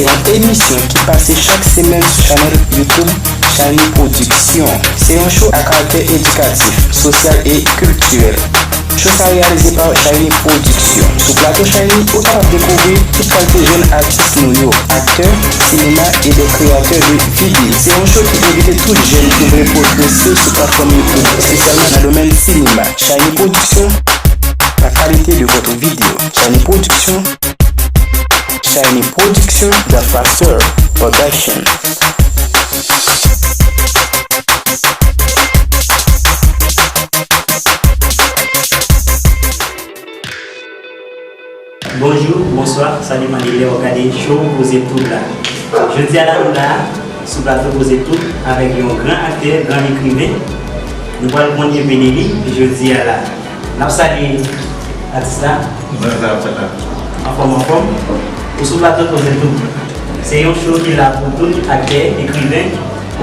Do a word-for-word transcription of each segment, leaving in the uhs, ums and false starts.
Se yon emisyon ki pase chak semèn sou chanèl YouTube Shiny Production. Se yon show a karaktè edikatif, sosyal e kiltirèl. Show sa reyalize pa Shiny Production. Sou plato Shiny, ou kapab dekouvri tout kalite jèn atis nou yo, aktè, sinema e de kreyatè de videyo. Se yon show ki envite tout jèn ki vle pwogrese sou platfòm YouTube, espesyalman nan domèn sinema. Shiny Production, la qualité de votre vidéo. Shiny Production, Shiny Production, The Faster Production. Bonjou, bonswa, sa depann de lè w ap gade show Koze Tout la. Jodi a la, nou la sou plato Koze Tout avèk yon gran aktè, gran ekriven. Nou pral konn enpe de li jodi a la. N ap salye atis la. Mwen la, mwen la. Anfòm, anfòm. Ou sou plato Koze Tout. Se yon show ki la pou tout aktè, ekriven,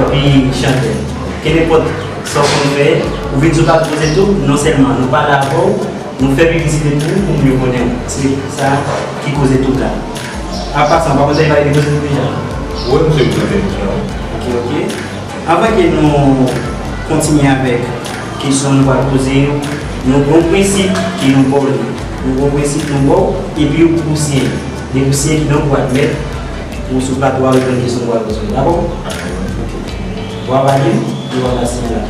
epi chantè. Kenenpòt sa w konn fè, ou vin sou plato Koze Tout, non sèlman nou pale avè w, nou fè piblisite tou pou moun yo konnen w. Se sa ki Koze Tout la. An pasan, pa konn sa li pale de Koze Tout deja? Wi, m sou Koze Tout, non. Ok, ok. Anvan ke nou kontinye avèk kesyon nou pral poze yo, nou gen yon prensip ke nou ba w li. Nou gen yon prensip nou ba w, epi ou pou siyen. Depi ou siyen, kidonk ou admèt ou sou plato a reponn kesyon nou pral poze w. Dakò? Ok. W ap ale, nou pral siyen la.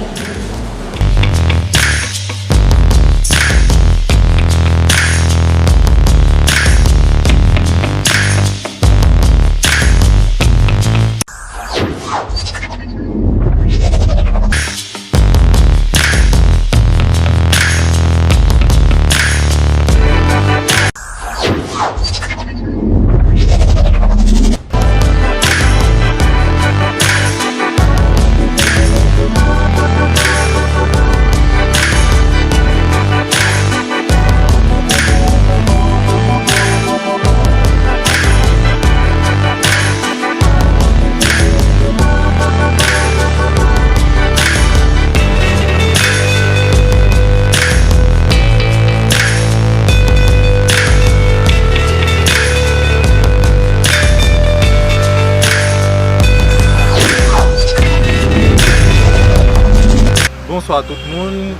Bonswa tout moun,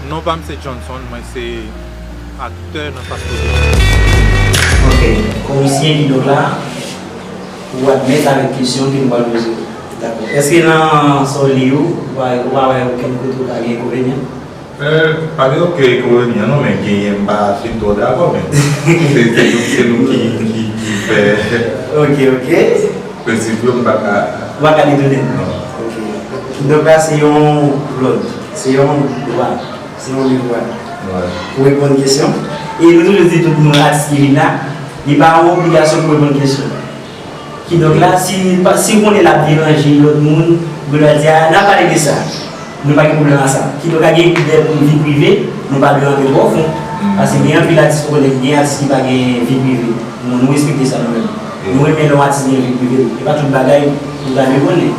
non pa m se Johnson, mwen se aktè nan Fast Production. Ok, kòm ou siyen, kidonk la, ou admèt avèk kesyon ke m pral poze w. Dakò. Èske nan sa w li yo, ou pa, ou pa wè okenn kote ou ka gen enkonvenyan? Euh, pa gen okenn enkonvenyan non, men genyen m pa fin twò dakò, men se, se nou, se nou ki, ki, ki fè. Ok, ok. Prensip yo, m pa ka. Ou pa ka detounen? Non. Ok. Kidonk la, se yon lòd, se yon dwa, se yon devwa. Wi. Pou reponn kesyon. E nou toujou di tout moun atis ki vin la, li pa yon obligasyon pou reponn kesyon. Kidonk la, si, si w konnen l ap deranje lòt moun, ou gen dwa di, "A, n a pale de sa." Nou pa gen pwoblèm a sa. Kidonk, a gen de vi prive, nou pa dwe rantre twò fon. Paske gen anpil atis ou konnen, gen atis ki pa gen vi prive. Nou, nou respekte sa nou menm. Nou renmen lè yon atis gen vi prive l. E pa tout bagay ou ta dwe konnen.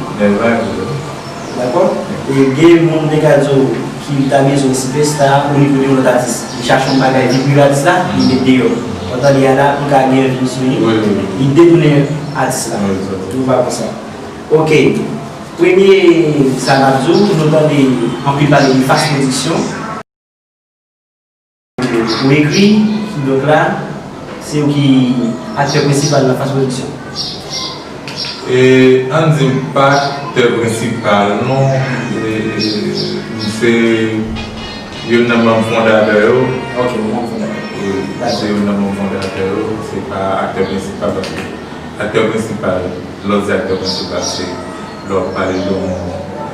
Dakò? E gen moun te ka di w ki ta bezwen sipèsta o nivo de yon lòt atis. Li chache yon bagay, vi prive atis la, li met deyò. Pandan li a la, pou ka gen vi sou li, li detounen atis la. Nou pa konsa. Ok. Premye sa n ap di w, nou tande anpil pale de Fast Production. Ou ekri, kidonk la, se ou ki aktè prensipal nan Fast Production. E, ann di m pa aktè prensipal, non. E, m se youn nan manm fondatè yo. Ok, manm fondatè. Wi, m se youn nan manm fondatè yo. Se pa aktè prensipal, paske aktè prensipal, lè w di aktè prensipal, se lè w ap pale de yon,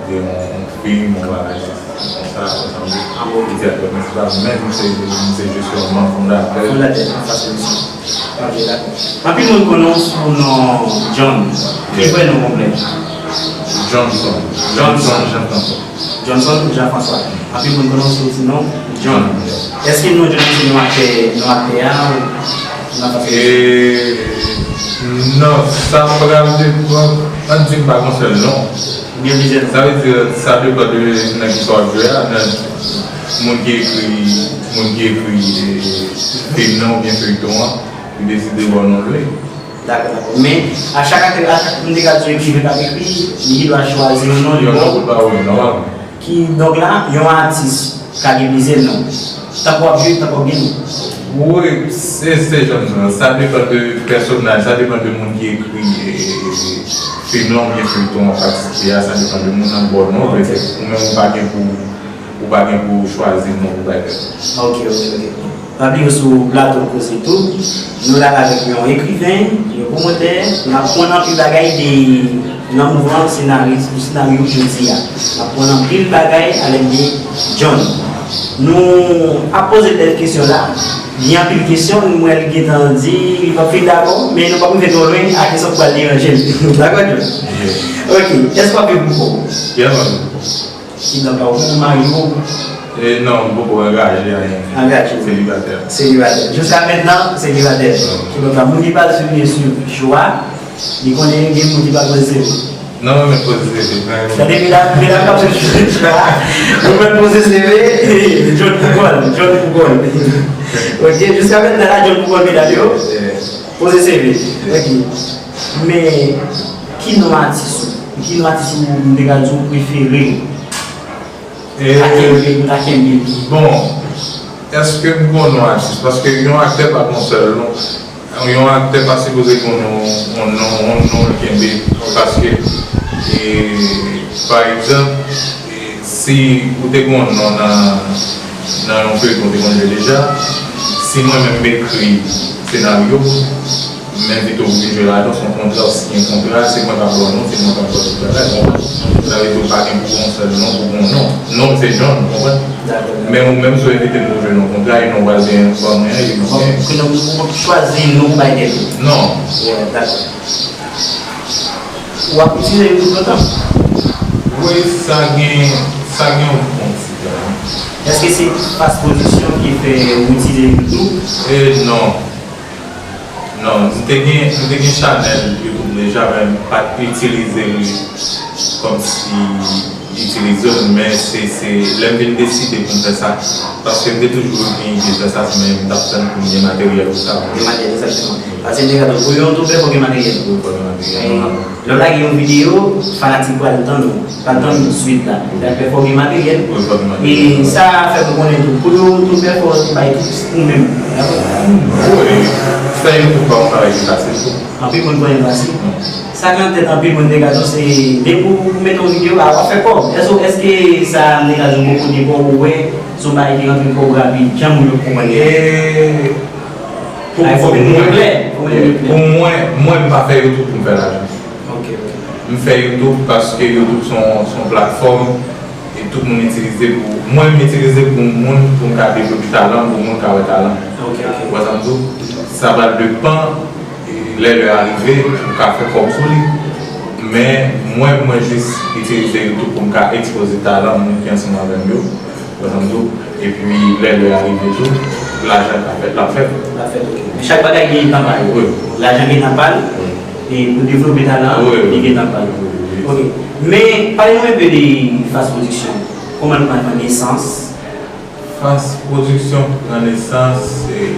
de yon, yon fim, yon bagay konsa, konsa, m di aktè prensipal, men m se, m se jis yon manm fondatè. Fondatè, nan fason di. Ok, dakò. Anpil moun konnen w sou non John. Ki vrè non konplè? Johnson. Johnson. Johnson Jean François. Johnson Jean François. Anpil moun konnen w sou ti non John. Èske non John se non aktè, non aktè a, ou nan fason? E, non, sa pral depann, ann di m pa gon sèl non. Gen plizyè non. Sa vle di, sa depann de nan kisa w ap jwe a, nan moun ki ekri, moun ki ekri, e, fim nan oubyen feyton an, li deside ba w non l wi. Dakò, dakò. Men, a chak, a chak moun te ka di yon ekriven k ap ekri, li gen dwa chwazi yon non li ba w. Yon non pou l ba w, wi, nòmalman. Ki, donk la, yon atis ka gen plizyè non. Tankou w ap jwe, tankou w ap gen non. Wi, se, se jan nan. Sa depann de pèsonaj, sa depann de moun ki ekri, e, fim lan oubyen feyton an patikilye a, sa depann de moun nan k ba w non. Ok. Petèt ou menm ou pa gen pou, ou pa gen pou chwazi non pou bay tèt ou. Ok, ok, ok. Pa bliye sou plato Koze Tou, nou la avèk yon ekriven, yon pwomotè, n ap pran anpil bagay de nan mouvman senari, senaryo jodi a. N ap pran anpil bagay alèd de John. Nou ap poze bèl kesyon la. Gen anpil kesyon, nou wè l gentan di li p ap fin dakò, men nou p ap rive twò lwen a kesyon k pral deranje l. Dakò, John? Ok, èske w ap viv pou kò w? Yeah, man. Kidonk, ou mari ou? E non, m poko angaje anyen. Angaje. Selibatè. Selibatè. Jiska mentnan, selibatè. Kidonk, moun ki pa swiv, li swiv cho a, li konnen gen moun ki pa poze seve. Non, mwen menm poze seve. Gade medam, medam k ap swiv cho a, ou menm poze seve, John pou kò l, John pou kò l. Ok, jiska mentnan la, John pou kò l, medam yo. Poze seve. Ok. Men, ki non atis ou? Ki non atis ou, m te ka di w prefere? E, ou ta kenbe, ou ta kenbe. Bon, èske m gon non atis? Paske yon aktè pa gon sèl non. Yon aktè pa sipoze gon non, yon non, yon non l kenbe. Paske, e, pa egzanp, e, si ou te gon non nan, nan yon feyton, ou te gon non deja, si mwen menm m ekri senaryo, m envite w vin jwe ladan, se yon kontra, w siyen kontra, se mwen k ap ba w non, se mwen k ap ba w tout bagay, w konprann? Sa vle di w pa gen pou yon sèl non, pou yon non. Non m se John, w konprann? Dakò. Men ou menm, si w envite m pou jwe nan kontra, e non w pral gen ban mwen an, e non. Bon, ke non, ou p ap chwazi non ou bay tèt ou. Non. Yeah, dakò. W ap itilize YouTube lontan? Wi, sa gen, sa gen yon bon ti tan. Èske se fas pozisyon ki fè ou itilize YouTube? E non. Non, m te gen, m te gen chanèl YouTube deja, men m pa t itilize li kòmsi itilize l, men se, se lè m vin deside pou m fè sa, paske m te toujou gen ide fè sa, men m t ap tann pou m gen materyèl pou sa. Gen materyèl, egzakteman. Paske m te gade, pou yon youtubè, fò gen materyèl. Wi, fò gen materyèl, nòmalman. Lè w lage yon videyo, fanatik pral tann ou, pral tann swit la. Dayè, fò gen materyèl. Wi, fò gen materyèl. E sa fè nou konnen tou, pou yon youtubè, fò w bay tout ou menm. Wi, fè YouTube pa yon travay ki fasil tou. Anpil moun konnen l fasil. Sa ki nan tèt anpil moun te ka di w se depi w mete yon videyo, a, w ap fè kòb. Èske, èske sa m te ka di w poko depi w wè se yon bagay ki rantre kòb rapid, jan moun yo konprann li a? E, pou, pou mwen, pou mwen, mwen, m pa fè YouTube pou m fè lajan. Ok, ok. M fè YouTube paske YouTube se yon, se yon platfòm e tout moun itilize pou, mwen, m itilize pou moun, pou m ka devlope talan m, pou moun ka wè talan m. Ok, ok. Ou wè sa m di w? Sa pral depann e lè lè a rive, ou ka fè kòb sou li. Men, mwen, mwen jis itilize YouTube pou m ka ekspoze talan moun ki ansanm avè m yo. Ou konprann tou? Epi, lè lè a rive tou, lajan ka fèt, l ap fèt. L ap fèt, ok. Men chak bagay gen tan pa l. Wi. Lajan gen tan pa l. Wi. E pou devlope talan, wi, wi, li gen tan pa l. Wi, wi, wi. Ok. Men, pale nou enpe de Fas Production. Kòman l pran nesans? Fas Production pran nesans, se,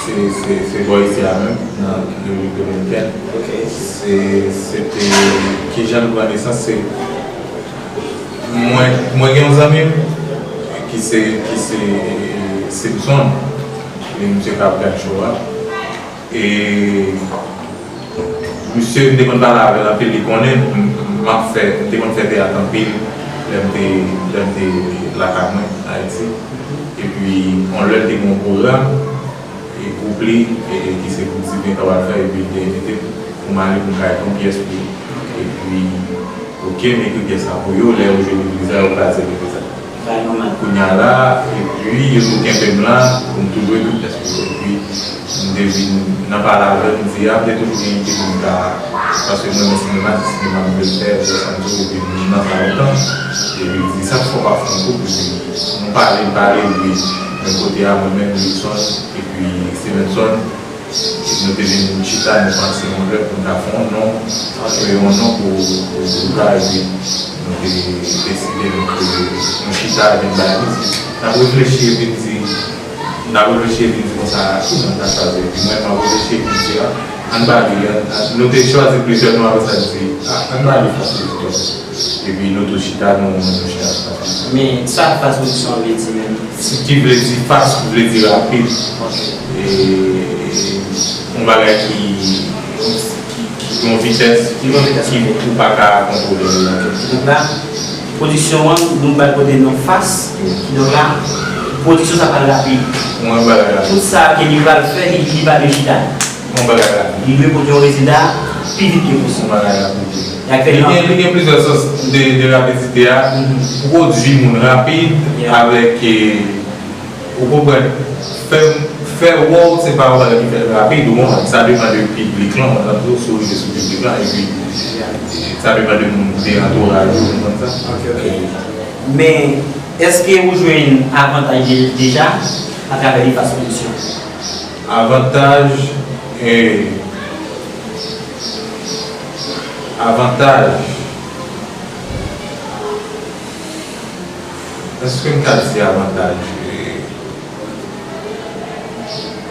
se, se, se bò isi a menm, nan Repiblik Dominikèn. Ok. Se, se te, kijan l pran nesans, se mwen, mwen gen yon zanmi m ki se, ki se Simpson, li misye k ap gad show a. E misye, m te konn pale avè l anpil, li konnen m, m ap fè, m te konn fè teyat anpil lè m te, lè m te lakay mwen, Ayiti. Epi, yon lè l te gen yon pwogram, e gwoup li, e, e ki se gwoup Divin t ap al fè, epi l te envite m pou m ale pou m ka ekri yon pyès pou li. Epi, ok, m ekri pyès la pou yo, lè yo jwe legliz la, yo kraze legliz la. Bagay nòmal. Kounye a la, epi yo tou kenbe m la, pou m toujou ekri pyès pou yo. Epi, m te vin nan pale avè l, m di, a, m te toujou gen ide pou m ta, paske mwen renmen sinema, se sinema m vle fè, se sa m di w, epi m nan sa lontan. Epi l di, sa k fè w pa fè yon gwoup? Epi nou pale, n pale, epi menm kote a, mwen menm, Wilson, epi Stevenson, nou te vin chita, nou panse yon lè pou n ta fè yon non, yon non pou, pou gwoup la, epi nou te deside, nou te, nou chita, epi n bay mizik. N ap reflechi, epi n di, Apoloche vin di konsa, ki non ta chaje? Epi mwen, m apoloche vin di, a, ann ba li, ann, ann, nou te chwazi plizyè non, apre sa, li di, a, ann ba li Fas Pwodiksyon. Epi nou tou chita, nou, nou chita sou Fas Pwodiksyon. Men, sa Fas Pwodiksyon vle di menm? Ki vle di fas, vle di rapid. Ok. E, yon bagay ki, ki, ki yon vitès, ki yon vitès ki ou pa ka kontwole l. Donk la, pwodiksyon an, nou ba l pote non Fas. Wi. Donk la, pwodiksyon sa pral rapid. Yon bagay rapid. Tout sa ke li pral fè, li, li pa dwe chita. Yon bagay rapid. Li dwe pote yon rezilta pi vit ke posib. Yon bagay rapid. Li gen, li gen plizyè sans de, de rapidite a. Mhm. Pwodui moun rapid, yeah, avèk, eh, ou konprann, fè, fè wòw se pa yon bagay ki fèt rapid, ou konprann, sa depann de piblik lan, ou konprann, si w rive sou piblik lan, epi sa depann de moun, de antouraj ou, ou konprann sa? Ok, ok. Men, èske ou jwenn avantaj de-, deja atravè Efas Pwodiksyon? Avantaj, eh, avantaj. Èske m ka di avantaj?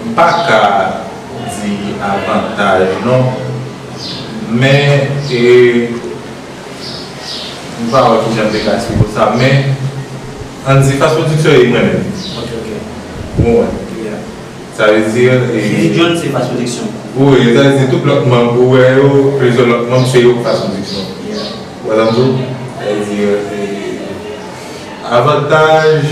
M pa ka di avantaj, non. Men, e, m pa wè kijan m te ka eksplike w sa, men, ann di Fas Pwodiksyon e mwen menm. Ok, ok. Bon, wè. Yeah. Sa vle di, e, Lil John se Fas Pwodiksyon. Wi, sa vle di tout lòt manm ou wè yo, plizyè lòt manm se yo k Fas Pwodiksyon. Yeah. Ou wè sa m di w? Sa vle di, e, avantaj,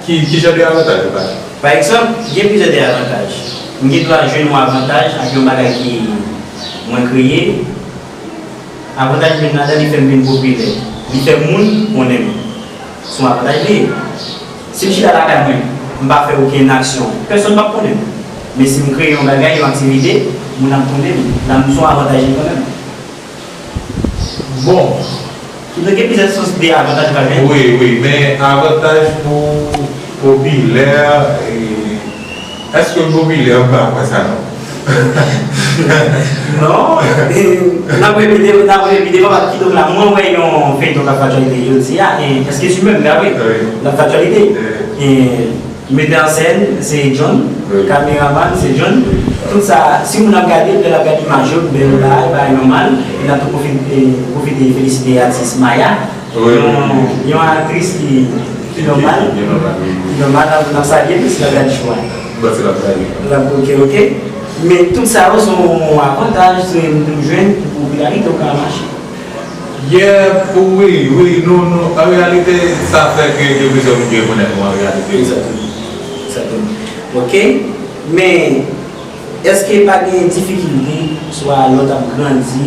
ki, ki jan de avantaj ou pale? Pa egzanp, gen plizyè de avantaj. M gen dwa jwenn yon avantaj ak yon bagay ki mwen kreye. Avantaj mwen ladan, li fè m vin popilè. Li fè moun konnen m. Se yon avantaj li ye. Si m chita lakay mwen, m pa fè okenn aksyon, pèsonn p ap konnen m. Men si m kreye yon bagay, yon aktivite, moun ap konnen m. La, m se yon avantaj li kanmenm. Bon. Kidonk, gen plizyè sans de avantaj ou ka jwenn. Wi, wi, men avantaj pou popilè, e, èske w popilè? M pa kwè sa, non. Non, e, n ap repete, n ap repete, papa, kidonk la, mwen wè yon feyton k ap fè aktyalite jodi a, e, èske tu m'aimes, vre? Wi. L ap fè aktyalite. Wi. E, Metè an sèn, se John. Wi. Kameramann, se John. Wi. Tout sa, si moun ap gade, lè l ap gade imaj yo, bèl bagay, bagay nòmal. E n ap tou pwofite, pwofite felisite atis Maya. Wi, wi, wi. Yon, yon aktris ki, ki nòmal. Ki, ki nòmal, wi, wi. Ki nòmal, n ap, n ap salye l, si l ap gade show a. Bon, si l ap gade. L ap, ok, ok. Men tout sa yo, se yon avantaj, se nou jwenn pou popilarite w ka mache. Yeah, wi, wi, nou, nou, an reyalite, sa fè ke gen plizyè moun ki rekonèt nou an reyalite. Egzakteman. Egzakteman. Ok. Men, èske pa gen difikilte, swa lè w t ap grandi,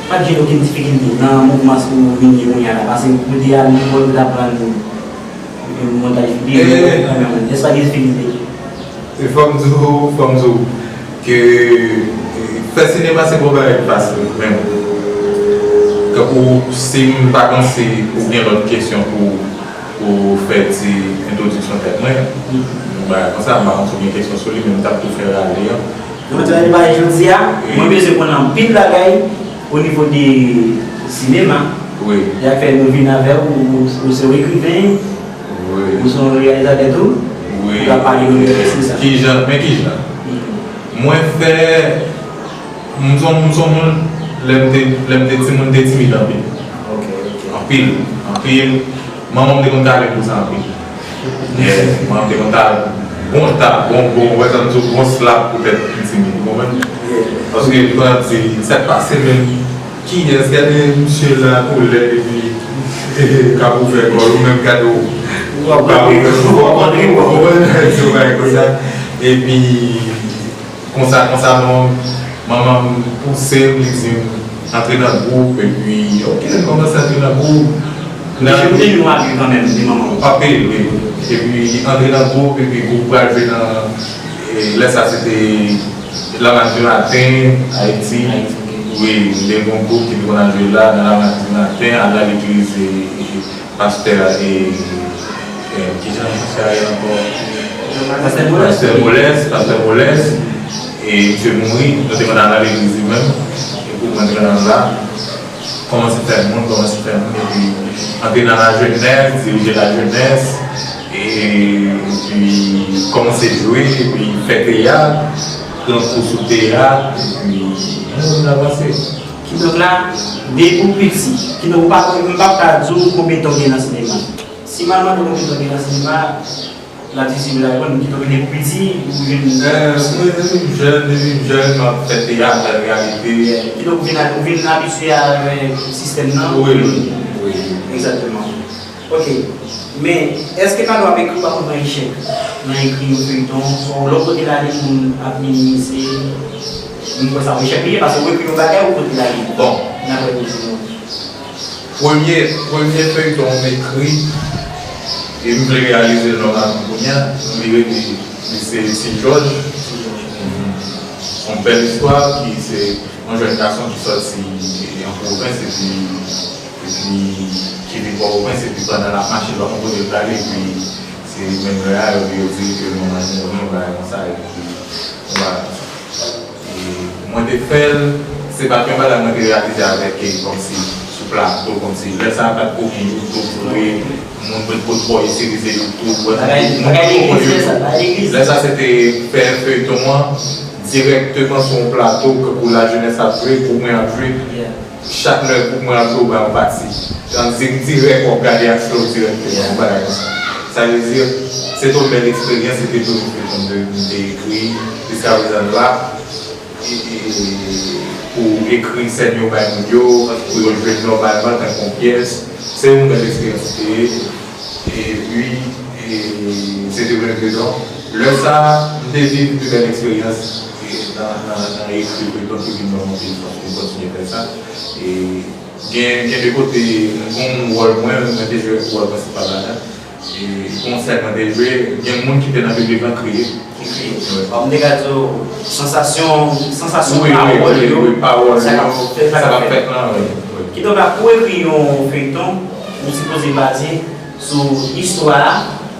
pa t jwenn okenn difikilte nan mouvman sa w vin ye kounye a la? Paske kote a, nou konn aprann montaj videyo, kameramann. Èske pa gen difikilte? E fò m di w, fò m di w ke, e, fè sinema se pa yon bagay ki fasil menm. Tankou si m pa konn si ou gen lòt kesyon pou, pou fè ti entwodiksyon tèt mwen, yon bagay konsa, m pa konn si w gen kesyon sou li, men m t ap tou fè rale an. Non, men travay li pa jodi a, mwen bezwen konn anpil bagay o nivo de sinema. Wi. Sa k fè nou vin avè w, ou, ou se yon ekriven, wi, ou se yon reyalizatè tou, wi, ou ka pale nou de kesyon sa. Kijan, men kijan? Mhm. Mwen fè, m son, m son moun, lè m te, lè m te timoun, m te timid anpil. Ok, ok. Anpil, anpil. Manman m te konn kale m pou sa anpil. Yeah, manman m te konn kale m bon ta, bon, bon, wè sa m di w, bon slap poutèt m timid, ou konprann? Yeah. Paske li konn ap di, sa k pase menm? Kiyès? Gade misye la tou lèd epi k ap ouvè kò l, ou menm gade w, ou pa ouvè kò w, ou konprann? Ti bagay konsa. Epi, konsa, konsa, bon, manman m pouse m, li di m, antre nan gwoup, epi, ok, m kòmanse antre nan gwoup. Nan... Ou te jwenn yon apui kanmenm de manman w? Anpil, wi. Epi, antre nan gwoup, epi gwoup pral jwe nan, e, lè sa se te Lamat di maten, Ayiti. Ayiti, ok. Wi, m te gen yon gwoup ki te konn al jwe la, nan Lamat di maten, al nan legliz, e, e, Pastè, e, e, kijan pastè a rele ankò? Pastè Molès. Pastè Molès, Pastè Molès, e misye mouri, nou te konn al nan legliz li menm, epi mwen te konn al la, kòmanse fè moun, kòmanse fè moun, epi antre nan lajenès, dirije lajenès, e Epi kòmanse jwe, epi fè teyat, pran kou sou teyat, epi nou vin avanse. Kidonk la, depi w piti, kidonk ou pa konn, m p ap ka di w konbyen tan w gen nan sinema. Si m al mande w konbyen tan w gen nan sinema, l ap difisil pou l reponn, kidonk depi w piti, ou jwenn. Mwen, depi m jèn, depi m jèn, m ap fè teyat, fè reyalite. Kidonk ou vin, ou vin abitye avèk sistèm nan? Wi, wi. Egzakteman. Ok. Men, èske pandan w ap ekri, ou pa konn pran echèk nan ekri yon feyton? Swa lè w pote l ale, moun ap minimize, moun kwè sa yon echèk li ye, paske w ekri yon bagay, ou pote l ale. Bon. Nan vrè vi nou. Premye, premye feyton m ekri, e m vle reyalize l nòmalman kounye a, li rele, li se Ti Jòj. Yon bèl istwa ki se yon jèn gason ki sòti an pwovens epi epi ki vin Pòtoprens, epi pandan l ap mache, l pa konn kote l prale, epi se menm lè a, yo, yo di ke manman l mouri, yon bagay konsa, epi, yon bagay konsa. E mwen te fè l, se pa t yon bagay mwen te reyalize avèk, e, kòmsi, sou plato, kòmsi, lè sa a pa t ko gen YouTube vre, moun pa t ko twò itilize YouTube, wè, moun pa t ko konn YouTube. Lè sa se te fè feyton an dirèkteman sou yon plato, kankou lajenès ap jwe, gwoup mwen ap jwe. Chak lè gwoup mwen ap jwe, ou bay yon pati. An dirèk, w ap gade aksyon dirèkteman, yon bagay konsa. Sa vle di, se te yon bèl eksperyans, se te premye feyton m te, m te ekri, jiskaprezan la, e, e, pou ekri sèn yo bay moun yo, pou yo jwe l nòmalman, tankou yon pyès, se yon bèl eksperyans li te ye. Epi, e, se te premye feyton. Lè sa a, m te viv de bèl eksperyans, e, nan, nan, nan ekri feyton ki vin ban m anpil fòs pou m kontinye fè sa. E, gen, gen de kote, m gen yon wòl mwen, mwen te jwe wòl prensipal ladan. E, gen yon sèn mwen te jwe, gen moun ki te nan piblik lan kriye. Ki kriye. Wi. Bon, m te ka di w, sansasyon, sansasyon pawòl yo, wi, wi, pawòl yo, sa k ap fèt, sa k ap fèt lan, wi, wi. Kidonk la, pou w ekri yon feyton, ou sipoze baze sou istwa a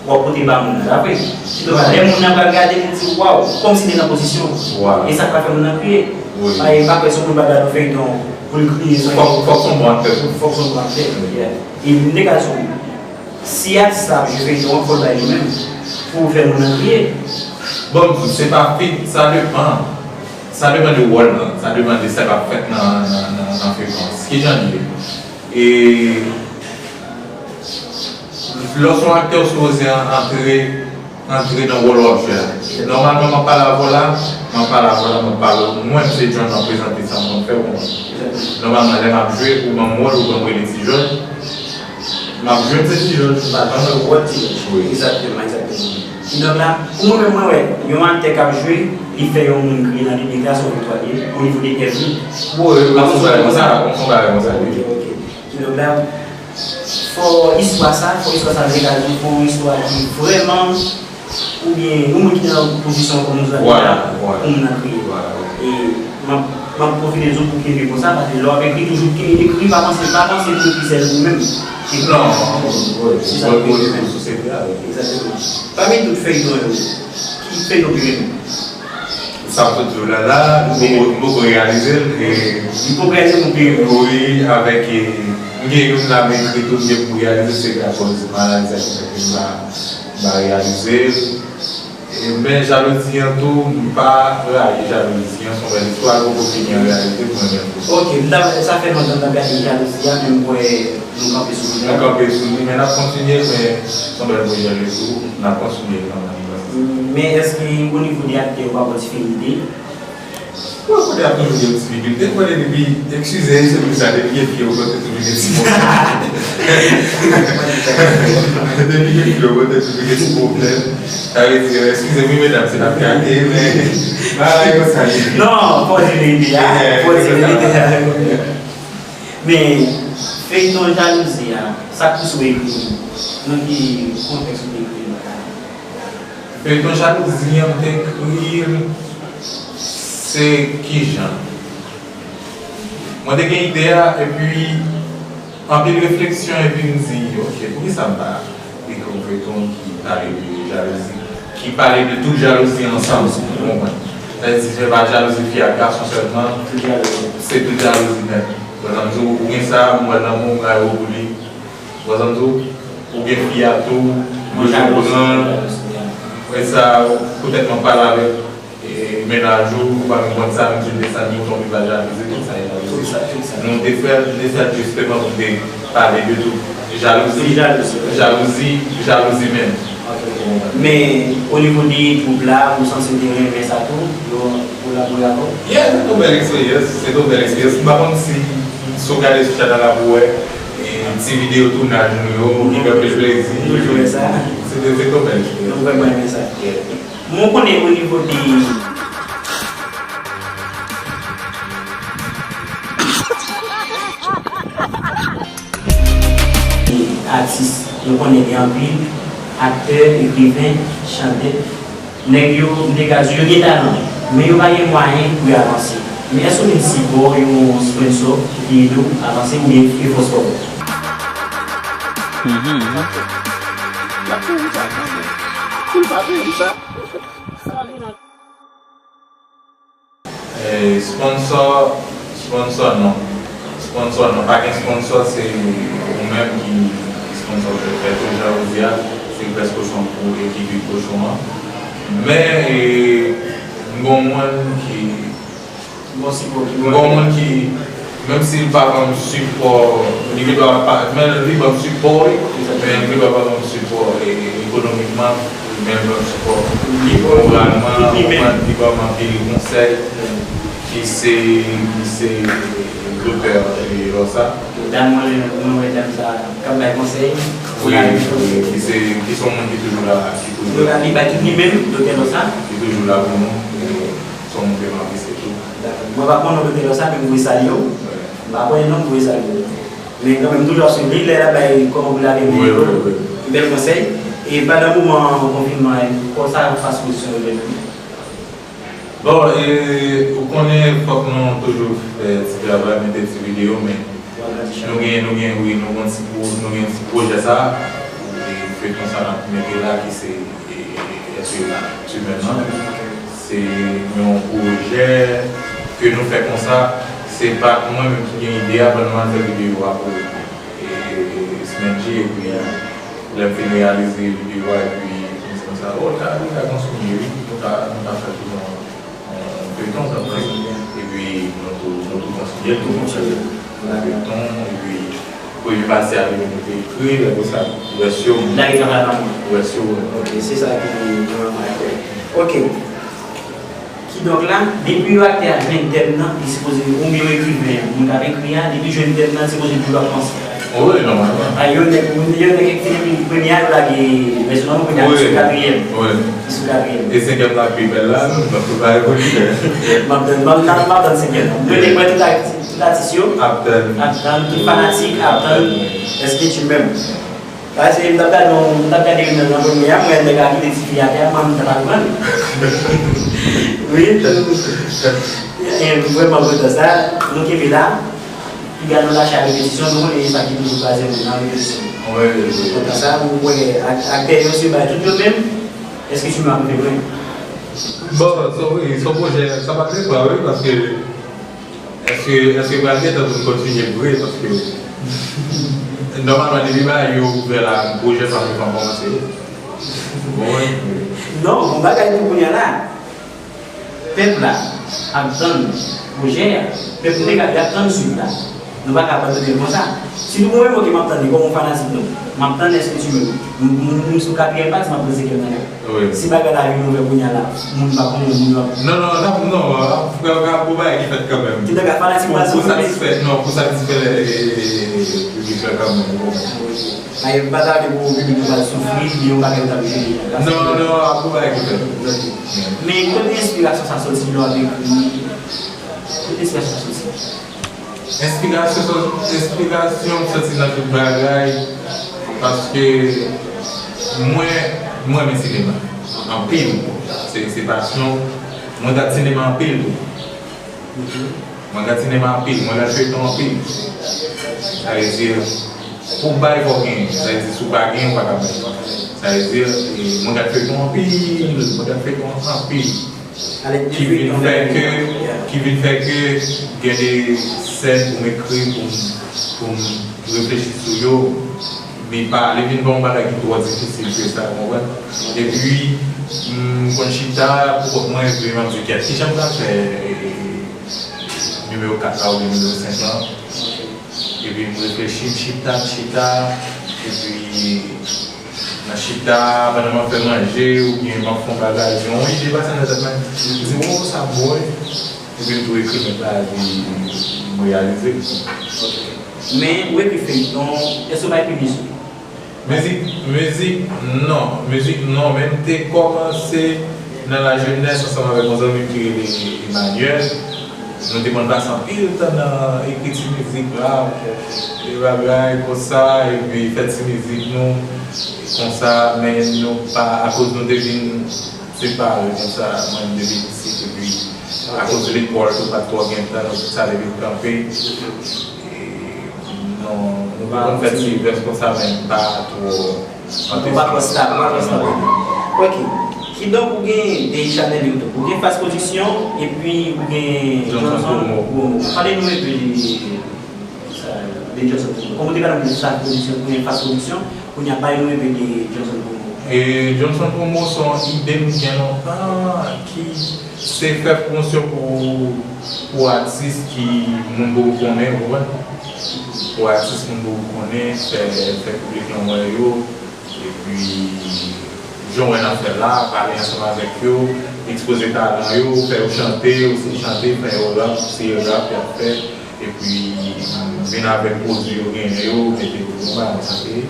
w ap pote ba moun nan, pa vre? Kidonk, lè moun nan pral gade, li di, waw, kòmsi li te nan pozisyon w. Vwala. E sa k pral fè moun nan kriye. Wi. Pa, e pa kwè si yon moun pral gade yon feyton pou l kriye, fòk, fòk se yon bon aktè tou. Fòk se yon bon aktè, yeah. E m te ka di w, si atis la ap jwe feyton an, fò l bay li menm pou fè moun nan kriye. Bon, se pa fi, sa depann. Sa depann de wòl lan, sa depann de sa k ap fèt nan, nan, nan, nan feyton an. Kijan l ye? E Lè w se yon aktè, ou sipoze an- antre, antre nan wòl w ap jwe a. Nòmalman, m ap pale avè w la, m ap pale avè w la, m ap pale, mwen, m se John, m ap prezante sa m konn fè, ou konprann. Nòmalman, lè m ap jwe, ou ban m wòl, ou ban m rele Ti Jòj, m ap jwe, m se Ti Jòj, m pa janm. Wòl Ti Jòj. Wi. Egzakteman, egzakteman. Kidonk la, pou mwen menm, mwen wè, yon aktè k ap jwe, li fè yon moun kriye nan piblik la, se yon viktwa li ye, o nivo de èv li. Wi, wi, wi, se yon bagay konsa, se yon bagay konsa, wi. Ok, ok. Kidonk la, fò istwa sa, fò istwa sa vle ka di fò yon istwa ki vrèman, oubyen yon moun ki nan pozisyon kòm nou la, pou moun nan kriye. E m ap, m ap pwofite di w pou kenbe konsa, paske lè w ap ekri, toujou kenbe ekri, pa panse, pa panse pou ekri sèl pou ou menm. Ekri pou sosyete a. Egzakteman. Pami tout feyton yo, ki feyton ki renmen? Sa m sot di w la la, m poko, m poko reyalize l. Li poko reyalize l, m peye l. Wi, avèk, e, m gen youn la m ekri tou, m gen pou m reyalize, se Gason Di Maladi a ki fè ke m pa, m pa reyalize l. E, men jalouzi an tou, m pa rayi jalouzi an, se yon bèl istwa, l poko fini an reyalite, m renmen l tou. Ok, m ta, sa fè lontan m t ap gade jalouzi a, men m kwè nou kanpe sou li. Nou kanpe sou li, men n ap kontinye, men se yon bèl pwojè li tou, n ap kontinye kanmenm. Men èske o nivo de aktè yo pa ba w difikilte? Bon, kote ap toujou gen difikilte, kote depi, eskize, se pou sa, depi gen fi yo kote toujou gen ti pwoblèm. Depi gen fi yo kote toujou gen ti pwoblèm. Sa vle di, eskize m wi medam si n ap gate, men bagay konsa ye. Non, fò di verite a, fò di verite a. Men, feyton jalouzi a, sa k pouse w ekri li? Nan ki kontèks ou te ekri li? Feyton jalouzi an, m te ekri l, se kijan? Mwen te gen ide a, epi anpil refleksyon, epi m di, ok, poukisa m pa ekri yon feyton ki pale de jalouzi, ki pale de tout jalouzi ansanm, ou konprann? Sa vle di, se pa jalouzi fi ak gason sèlman, se tout jalouzi nèt. Ou konprann sa m di w, ou gen sa, m wè lanmou, m rayi w pou li. Ou konprann sa m di w, ou gen fi a tou, ou bezwen pran l. Sa, poutèt mwen pale avèk e, mennaj ou, ou pa menm konn sa, menm si w desann li, ou tonbe pa jalouzi, tout sa e jalouzi. Tout sa, tout sa. Nou te fè l, nou te fè l jisteman pou n te pale de tout. Jalouzi, jalouzi, jalouzi menm. Ok. Men, o nivo de gwoup la, ou sanse te renmen sa tou, yo kolabore avè w? Yeah, se te yon bèl eksperyans, se te yon bèl eksperyans. M pa konn si, si w gade sou chanèl la pou w wè, e, ti videyo tounaj nou yo, ki fè plis plezi. M toujou wè sa. Se te, se te yon bèl eksperyans. M vrèman renmen sa. Yeah. Mwen konnen o nivo de atis, mwen konnen gen anpil aktè, ekriven, chantè. Nèg yo, m te ka di yo gen talan, men yo pa gen mwayen pou yo avanse. Men èske w gen sipò yon sponsor ki te ede w avanse oubyen efò sa w fè? Mhm, mhm. L ap fè m sa kanmenm. Si l pa fè m sa. Eh, sponsor, sponsor non. Sponsor non. Pa gen sponsor, se ou menm ki sponsor. Fè tou jan ou di a, se grès kochon pou ekip kochon an. Men, eh, m gon moun ki Bon, sipò ki bon. Bon, moun ki, menm si l pa ban m sipò, li gendwa pa, men li ban m sipò, wi, men li gendwa pa ban m sipò e, e, ekonomikman, men li ban m sipò moralman, li ban m anpil konsèy, ki se, ki se doktè, e, Losa. Dam, mwen, mwen wè dam sa k ap bay konsèy. Wi, wi, ki se, ki se yon moun ki toujou la, ki toujou la. Li bay tout li menm, doktè Losa. Ki toujou la pou nou, e, se yon moun ke m apresye tou. Dakò. Mwen pa konnen doktè Losa, men m voye salye w. Wi. M pa konnen non, m voye salye w. Men kanmenm, toujou ap swiv li, lè l ap bay kòman pou lave men yo, bèl konsèy. E pandan moman konfinman, kòman sa pase pozisyon yo menm? Bon, e, ou konnen fòk nou toujou fè ti travay, mete ti videyo, men nou gen, nou gen, wi, nou gen ti pwo-, nou gen ti pwojè sa, e, feyton sa n ap mete la, ki se, e, e, e, èske la, ti menm nan. Se yon pwojè ke nou fè konsa, se pa mwen menm ki gen ide a, ban nou al fè videyo a pou, e, e, e, Smenji, epi lè m fin reyalize videyo a, epi m di konsa, o, ta, nou ta kontinye, wi, nou ta, nou ta fè tou yon, yon feyton, sa vre. Epi nou tou, nou tou kontinye, nou tou fè yon feyton, epi premye pati a, li menm li te ekri, apre sa, rès yo, lage travay la pou mwen. Rès yo, wi. Ok, se sa ki mwen remake. Ok. Kidonk la, depi yo aktè a jwenn tèm nan, li sipoze, oubyen yon ekriven, moun k ap ekri a, depi jwenn tèm nan, li sipoze toujou ap panse. Wi, nòmalman. A, yon nèg, yon nèg ki fin ekri premye a, yo lage vèsyon nan, kounye a, li sou katriyèm. Wi. Li sou katriyèm. E senkyèm nan pi bèl la, non, donk, ou pa evolye. M ap tann, m ap, m ap tann senkyèm nan. Mwen, mwen, tout a-, tout atis yo ap tann, ap tann, tout fanatik ap tann. Èske tu m'aimes? Paske m t ap gade yon, m t ap gade youn nan premye a, m wè nèg la kite tifi atè a, m t ap pran l. Wi. E, m vrèman kontan sa. Nou kenbe la. Piga nou lache a repetisyon, nou konnen e sa ki toujou kraze moun nan repetisyon. Wi, wi, wi. Kontan sa, m wè ak-, aktè yo se bay tout yo menm. Èske tu m'aimes vre? Bon, so, wi, se yon pwojè, sa pa t repran, wi, paske Èske, èske pral gen tan pou n kontinye vre? Paske nòmalman, depi bagay yo ouvè la, pwojè sa yo pa kòmanse. Bon, wi. Non, yon bagay pou kounye a la. Pèp la ap tann pwojè a. Pèp Senegal ap tann swit la. Nou pa ka abandone l konsa. Si nou gon remoke, m ap tann li kòm yon fanatik nou. M ap tann èske ti moun. M, m, m sou katriyèm pati, m ap poze kè m nan. Wi. Si bagay la vin ouvè kounye a la, moun pa konnen, moun pa. Non, non, non, non, frè, gen bon bagay ki fèt kanmenm. Ki te ka fanatik pa pou satisfè, non, pou satisfè, e, e, e, piblik la kanmenm, ou konprann. Wi. Ay, m pa ta vle pou piblik yo pa soufri, gen yon bagay yo ta vle jere. Non, non, gen bon bagay ki fèt. Men kote enspirasyon sa soti lè w ap ekri? Kote enspirasyon sa soti? Enspirasyon sò-, enspirasyon soti nan tout bagay, paske mwen, mwen renmen sinema anpil. Se, se pasyon. Mwen gad sinema anpil tou. Mwen gad sinema anpil, mwen gad feyton anpil. Sa vle di, pou bay fò w genyen. Sa vle di, si w pa genyen, ou pa ka bay. Sa vle di, e, mwen gad feyton anpil, mwen gad feyton anpil. Ki vin fè ke, ki vin fè ke gen de sèn pou m ekri, pou m, pou m reflechi sou yo. Li pa, li vin pa yon bagay ki twò difisil ke sa, ou konprann? Epi, M konn chita pou kont mwen, epi m ap di, "Kèt, kijan m ka fè nimewo kat la oubyen nimewo senk lan?" Epi m reflechi, m chita, m chita, epi nan chita, pandan m ap fè manje oubyen m ap fè yon bagay, yon ide pase nan tèt mwen. M di, "O, sa bwè." Epi m tou ekri nòt la, epi m reyalize. Men, ou ekri feyton, èske w bay piblisite? Mizik, mizik, non. Mizik, non. Men m te kòmanse nan lajenès ansanm avèk yon zanmi m ki rele Emmanuel. Nou te konn pase anpil tan nan ekriti mizik la, e bagay konsa, epi fè ti mizik nou, konsa, men nou pa, akoz nou te vin separe konsa, mwen m te vin isit, epi akoz lekòl tou pa t twò gen tan, nou tout sa te vin kanpe. E, non, nou te konn fè ti events konsa, men pa twò. Ou pa twò stab, ou pa twò stab. Ok. Kidonk, ou gen de chanèl YouTube. Ou gen Fast Production, epi ou gen Johnson Johnson Promo. Promo. Pale nou enpe de sa, de Johnson Promo. Kòman ou te pale de Fast Production, ou gen Fast Production, kounye a pale nou enpe de Johnson Promo. E Johnson Promo se yon ide m gen lontan, ki se fè pwomosyon pou, pou atis ki moun poko konnen, ou konprann? Pou atis moun poko konnen, fè, fè piblik lan wè yo, epi jan w wè n ap fè la, pale ansanm avèk yo, ekspoze talan yo, fè yo chante, yo se chante, fè yo rap, se rap y ap fè, epi vin avèk pwodui yo genyen yo, mete yo, bon, bagay sa te ye.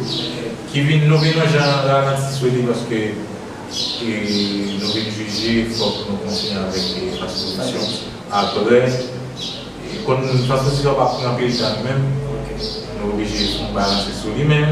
Ki vin, nou vin yon jan ralanti sou li, paske e nou vin jije, fòk nou kontinye avèk, e, Fast Production. Apre, e, konn Fast Production pa pran anpil tan li menm, nou oblije fè yon balanse sou li, men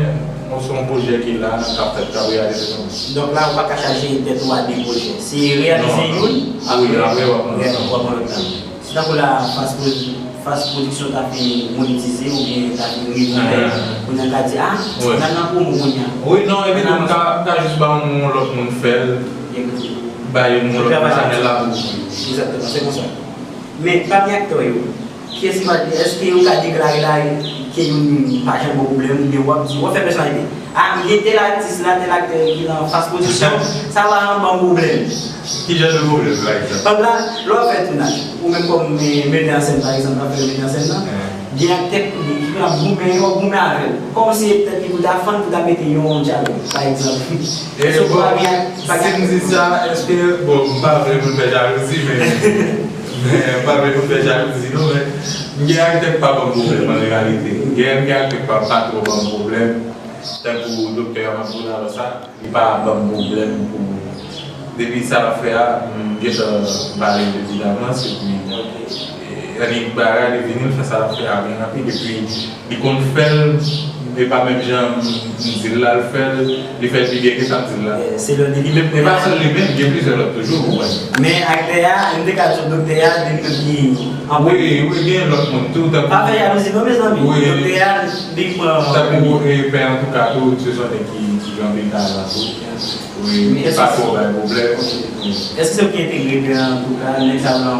se yon pwojè ki la, k ap fèt, k ap reyalize tou. Donk la, ou pa ka chache tèt ou a de pwojè. Se reyalize youn, apre, apre w ap pran lòt la. Se tankou la, Fast Pro-, Fast Production ta fin monetize oubyen ta fin rive yon lè, kounye a n ka di, a, n al nan pwomo kounye a. Wi, non, epi tou, m ka, m ka jis ba yon moun, yon lòt moun fè l, ba yon moun, lòt moun chanèl la pou ouvri. Egzakteman, se konsa. Men, pami aktè yo, kiyès ki pa, èske yo ka deklare la ke youn pa janm gen pwoblèm, oubyen w ap di, w ap fè pèsonalite? A, m gen tèl atis la, tèl aktè ki nan Fast Production, sa va ban m pwoblèm. Ki jan de pwoblèm, pa egzanp? Pap la, lè w ap fè tounaj, ou menm kòm, e, metè an sèn, pa egzanp, w ap fè metè an sèn nan, gen aktè ki, ki ap goumen, yo ap goumen avè l. Kòmsi se petèt li pou ta fann, pou ta mete yon dyalòg, pa egzanp. Èske ou pa gen, pa gen. Si m di sa, èske, bon, m pa vle pou n fè jalouzi, men, men m pa vle pou n fè jalouzi, non, men m gen aktè k pa ban m pwoblèm, an reyalite. Gen, gen aktè k pa, pa twò ban m pwoblèm. Tankou doktè a m ap di w la, sa, li pa ban m pwoblèm pou, depi sa l ap fè a, m gentan pale l depi davans, epi, e, annik bagay, li vini, l fè sa l ap fè a byen rapid, epi li konn fè l, e pa menm jan m di l la, l fè l, li fè l pi byen ke sa m di l la. E, se lè li menm. E pa sèl li menm, gen plizyè lòt toujou, ou wè. Men aktè a, m te ka di w doktè a, li menm ki anpil. Wi, wi, gen lòt moun tou, tankou. Pa fè jalouzi non, mezanmi. Wi. Doktè a, li pran. Tankou, e, pè Antouka tou, se yon nèg ki, ki gen anpil talan tou. Wi, men pa twò bay pwoblèm. Ok. Èske se ou ki entegre pè Antouka, nèg sa yo nan,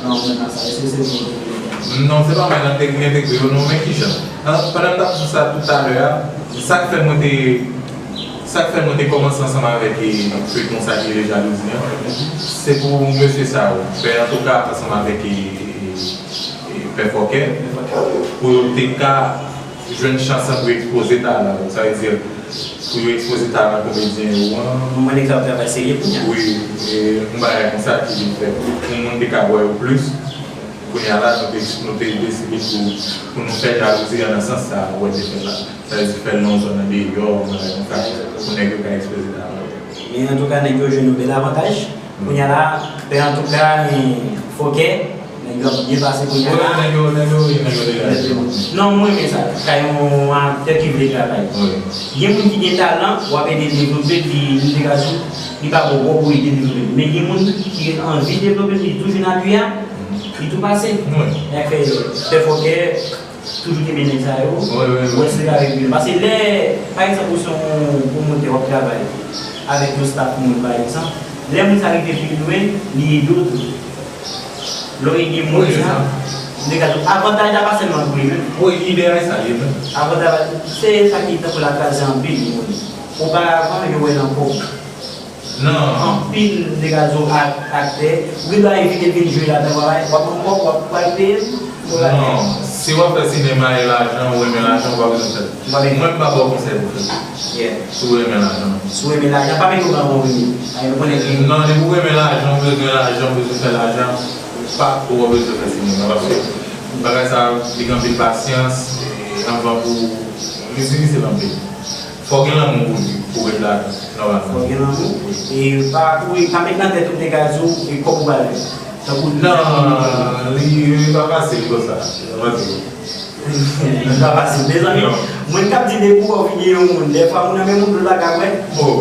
nan, nan sa, èske se ou ki entegre yo? Non, se pa mwen nan te entegre yo, non, men kijan? An, pandan m t ap di sa toutalè a, sa k fè mwen te Sa k fè mwen te kòmanse ansanm avèk, e, feyton sa ki rele Jalouzi an, se pou mesye sa yo, pè Antouka ansanm avèk, e, e, e, pè Fòkè, pou yo te ka jwenn chans lan pou ekspoze talan yo. Sa vle di, pou yo ekspoze talan komedyen yo an. Mwen nèg sa ap travay serye kounye a. Wi, e, yon bagay konsa ki vin fèt. Pou moun te ka wè yo plis. Kounye a la, nou te, nou te deside pou, pou nou fè Jalouzi an nan sans sa, wè te fè la. Sa vle di fè l nan yon zòn nan deyò, yon bagay konsa, pou nèg yo ka ekspoze talan yo. Men antouka, nèg yo jwenn yon bèl avantaj. Kounye a la, pè antouka, e, Fòkè, nèg yo ap byen pase kounye a la. Wi, nèg yo, nèg yo, wi, nèg yo degaje. Non, mwen renmen sa. Kay yon aktè ki vle travay. Wi. Gen moun ki gen talan, w ap ede l devlope, li, li degaje, li pa bon, w ede l devlope. Men gen moun ki anvi devlope, li toujou nan apiye a, li tou pase. Wi. Nèg fè, pè Fòkè, toujou kenbe nèg sa yo. Wi, wi, wi. Ou wè si l ka revini. Paske lè, pa egzanp, ou se yon pwomotè, w ap travay avèk yon staff moun, pa egzanp, lè moun sa rive pi lwen, li ede w tou. Lè w ede moun sa, li ka tou. Avantaj la pa sèlman pou li menm. Wi, ide a e sa l ye menm. Avantaj la, se sa ki tankou l atraze anpil moun. Oparavan, yo wè nan kòb. Non. Anpil, m te ka di w, ak, aktè. Ou gen dwa envite l vin jwe ladan, w ap, w ap pran kòb, w ap pral peye l. Non, si w ap fè sinema e lajan, ou renmen lajan, ou pa bezwen fè l. Ou pa bezwen. Mwen, m pa ba w konsèy pou fè l. Yeah. Si w renmen lajan. Si w renmen lajan, pa mete w nan yon limit. Ay, nou konnen ke non, depi w renmen lajan, ou bezwen lajan, ou bezwen fè lajan, ou pa twò bezwen fè sinema. Paske bagay sa, li gen anpil pasyans, e, anvan pou, li difisil anpil. Fò w gen lanmou pou li, pou w ret ladan, nòmalman. Fò w gen lanmou. Wi. E pa kouri, pa met nan tèt ou te ka di w, e kòb ou pral fè. Tankou non, li, li pa fasil konsa. Li pa fasil. Li pa fasil. Mezanmi, non. Mwen k ap di depi w wè videyo moun, dèfwa moun nan men moun dlo pa ka wè. Oh.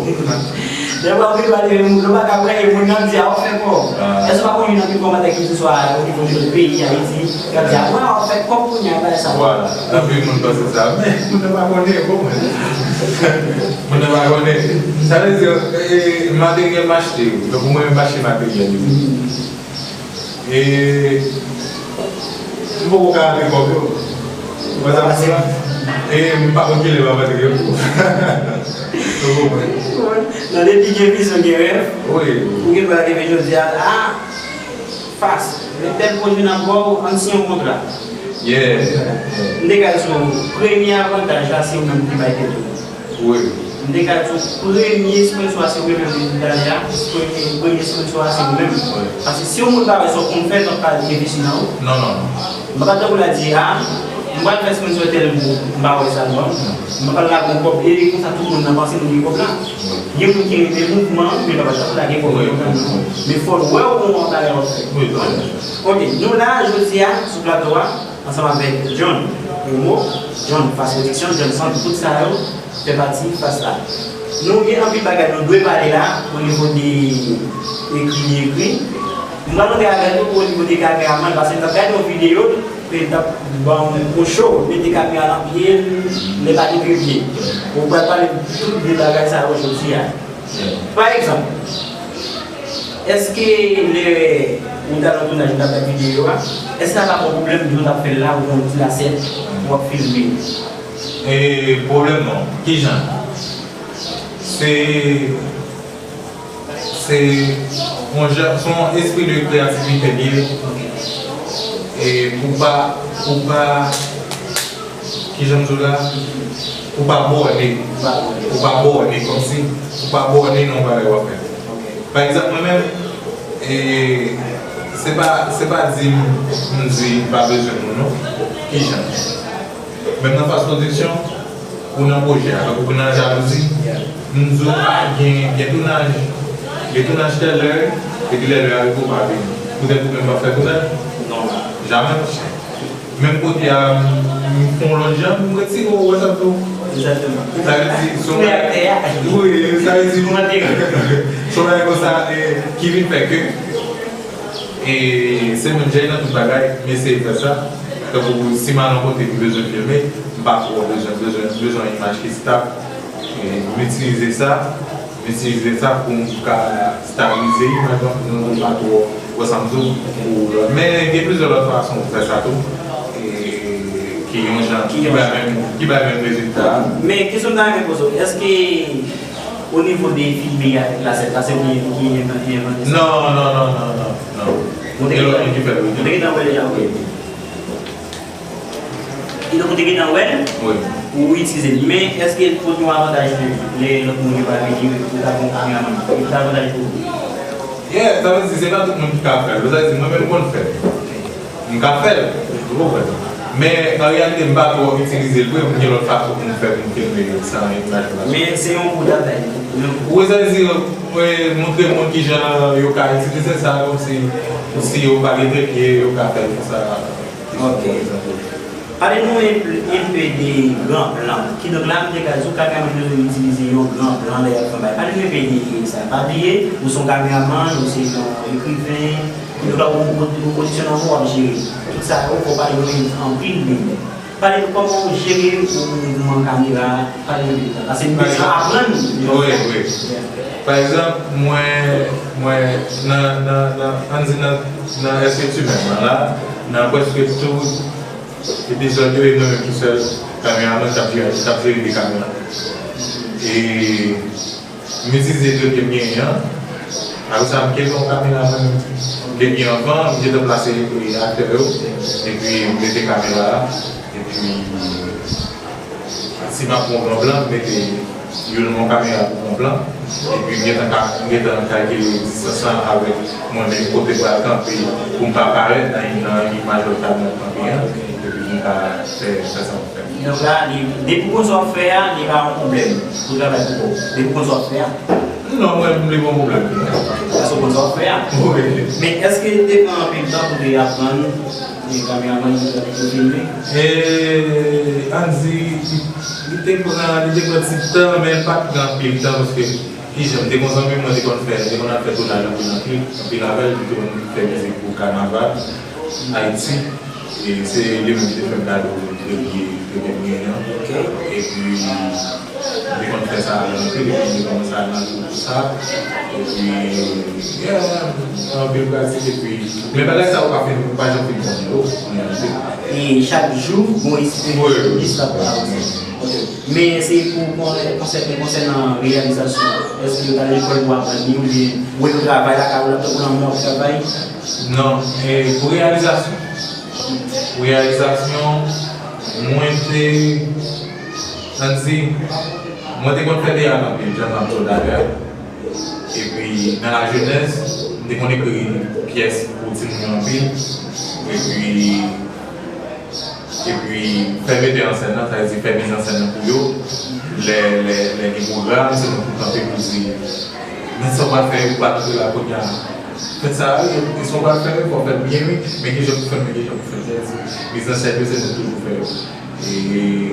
Dèfwa videyo ale men moun dlo pa ka wè, e moun nan di a w fè kòb. Ah. Èske w pa konn youn nan pi gwo mantè keseswa o nivo de peyi Ayiti? K ap di a, waw, fè kòb kounye a, bagay sa. Vwala. Anpil moun panse sa. Men, moun nan pa konnen, bon. Moun nan pa konnen. Sa vle di, e, materyèl m achte yo. Donk, mwen menm m achte materyèl yo. E, m poko ka ale kòb yo. Mwen sa pase. E, m pa konn kilè m ap antre yo. Ou konprann? Nan depi gen vizyon, gen rèv. Wi. Ou gen dwa rive jodi a, a, Fas, men tèl pwodui n ap ba w, ann siyen yon kontra. Yeah. M te ka di w, premye avantaj la, se ou menm ki bay tèt ou. Wi. M te ka di w, premye sponsor a, se ou menm menm ki di talè a, premye, premye sponsor a, se ou menm. Wi. Paske si yon moun pa wè sa w konn fè, l p ap ka envesti nan ou. Non, non, non. M pa t tankou l a di, a, m pral fè sponsor tèl moun, m pa wè sa l ban m. M pa pral lage yon kòb, e konsa tout moun nan panse moun gen kòb la. Gen moun ki renmen mouvman an, men pa t ap lage kòb yo nan men w. Men fò l wè w gon yon bagay w ap fè. Wi, wi. Ok, nou la jodi a sou plato a, ansanm avèk John Promo, John Fas Production, John Sant, tout sa yo fè pati Fas la. Nou gen anpil bagay nou dwe pale la, o nivo de ekri li ekri. M pral antre avèk nou o nivo de kameramann, paske m t ap gade yon videyo, Li t ap ban m yon cho, mete kamera nan pye l, lè pa gen trepye. Ou pral pale tout de bagay sa yo jodi a. Pa egzanp, èske lè ou t al nan tounaj, ou t ap fè videyo a, èske sa pa ba w pwoblèm jan w t ap fè l la, ou gen yon ti lasèt, ou ap filme? E, pwoblèm non. Kijan? Se Se yon jan, se yon espri de kreyativite li ye. E pou pa, pou pa, kijan m di w la? Pou pa bòne. Pou pa bòne, kòmsi, pou pa bòne nan yon bagay w ap fè. Pa egzanp, mwen menm, e, se pa, se pa di m, m di m pa bezwen moun, non. Kijan? Menm nan Fas Pwodiksyon, ou nan pwojè a, tankou nan Jalouzi, m di w pa gen, gen tounaj, gen tounaj tèl lè, epi lè lè a rive ou pa vini. Poutèt ou menm p ap fè tounaj? Non. Jamè. Menm kote a, m fè yon lòt jan, m retire w, ou wè sa m fè w. Egzakteman. Sa vle di, se yon bagay, wi, sa vle di, se yon bagay konsa, e, ki vin fè ke E se menm jan nan tout bagay, m eseye fè sa. Tankou si m al yon kote ki bezwen filme, m pa twò bezwen, bezwen, bezwen yon imaj ki stab. E m itilize sa, m itilize sa pou m ka stabilize imaj lan, pou nou pa twò, wè sa m di w, pou lòt. Men gen plizyè lòt fason pou fè sa tou. E ki yon jan, ki bay menm, ki bay menm rezilta a. Men kesyon m ta renmen poze w, èske o nivo de filme avèk lasèt la, se ou menm ki envan-, ki envante sa? Non, non, non, non, non, non. Gen lòt moun ki fè l, wi. Ou te gentan wè l deja, ok. Wi. Kidonk, ou te gentan wè l, wi, ou itilize l. Men, èske l pote yon avantaj pou ou? Lè lòt moun yo pa vini, ou ta gen yon kameramann, li pote avantaj pou ou? Yeah, sa vle di, se pa tout moun ki ka fè l. Sa vle di, mwen menm, m konn fè l. M ka fè l, ou konprann. Men, an reyalite, m pa twò itilize l vre, m gen lòt fason pou m fè pou m filme san imaj la. Men se yon gwo travay. Wi, sa vle di, wi, montre moun kijan yo ka itilize sa, kòmsi, si yo pa gen trepye, yo ka fè l konsa. Ok. Pale nou enpe, enpe de gran plan. Kidonk la, m te ka di w, kameramann yo itilize yon gran plan lè y ap fè yon bagay. Pale nou enpe de sa. Pa bliye, ou se yon kameramann, ou se yon ekriven, kidonk la, ou, ou, ou pwodiksyon nan men w ap jere. Tout sa yo, fò w pale nou anpil de yo. Pale nou kòman w jere yon mouvman kamera, pale nou de sa. Paske nou bezwen aprann. Wi, wi. Pa egzanp, mwen, mwen, nan, nan, nan, ann di nan, nan Est-ce que tu m'aimes lan la, nan prèske tout epizòd yo, e mwen menm tou sèl, kameramann k ap jere, k ap jere de kamera. E M itilize de pye m genyen an. Apre sa, m kenbe yon kamera mwen menm. M te gen anvan, m gentan plase, e, aktè yo. Epi, m mete kamera a. Epi, si m ap pran yon plan, m mete youn nan yon kamera pou pran plan. Epi, m gentan ka, m gentan kalkile distans lan avèk mwen menm kote m pral kanpe pou m pa parèt nan, nan imaj lòt kad mwen kanpe an. Epi, pou m ka fè, fè sa m fè. Donk la, li, depi w konn sa w ap fè a, li pa yon pwoblèm pou travay pou kò w. Depi w konn sa w ap fè a. Non, mwen, li pa yon pwoblèm. Paske w konn sa w ap fè a. Wi. Men èske te pran anpil tan pou te aprann, e, kameramann pou te filme? E, ann di, li, li te pran, li te pran ti tan, men li pa t pran anpil tan, paske, kijan, m te gon zanmi mwen te konn fè, te konn ap fè tounaj anpil, anpil, anpil avè l, li te konn fè mizik pou kanaval Ayiti. E se li menm ki te fè m kado premye, premye m genyen an. Ok. Epi, m te konn fè sa avè l anpil, epi m te kòmanse al nan kou pou sa. Epi, yeah, anpil pratik, epi, men bagay sa yo pa fin, ou pa janm fin konnen yo, an reyalite. E chak jou, bon, eksperyans. Wi, wi, wi. Sa pou avanse. Ok. Men se pou kon-, konsè-, konsènan reyalizasyon, èske yo t al lekòl pou aprann li, oubyen, ou wè yo travay lakay ou, l ap tankou lanmò ap travay? Non, e pou reyalizasyon. Pou reyalizasyon, mwen te, ann di, mwen te konn fè teyat anpil, jan m ap di w talè a. Epi, nan lajenès, m te konn ekri pyès pou timoun yo anpil. Epi, epi, fè metè an sèn nan, sa vle di fè mizannsèn nan pou yo. Lè, lè, lè gen pwogram, se nou pou kanpe pou di, men sa w pral fè, ou pral antre la kounye a. Fè sa, e, e sa w pral fè, fò w fè l byen, wi, men kijan pou fè l, men kijan pou fè l. Sa vle di, mizannsèn yo, se nou toujou fè yo. E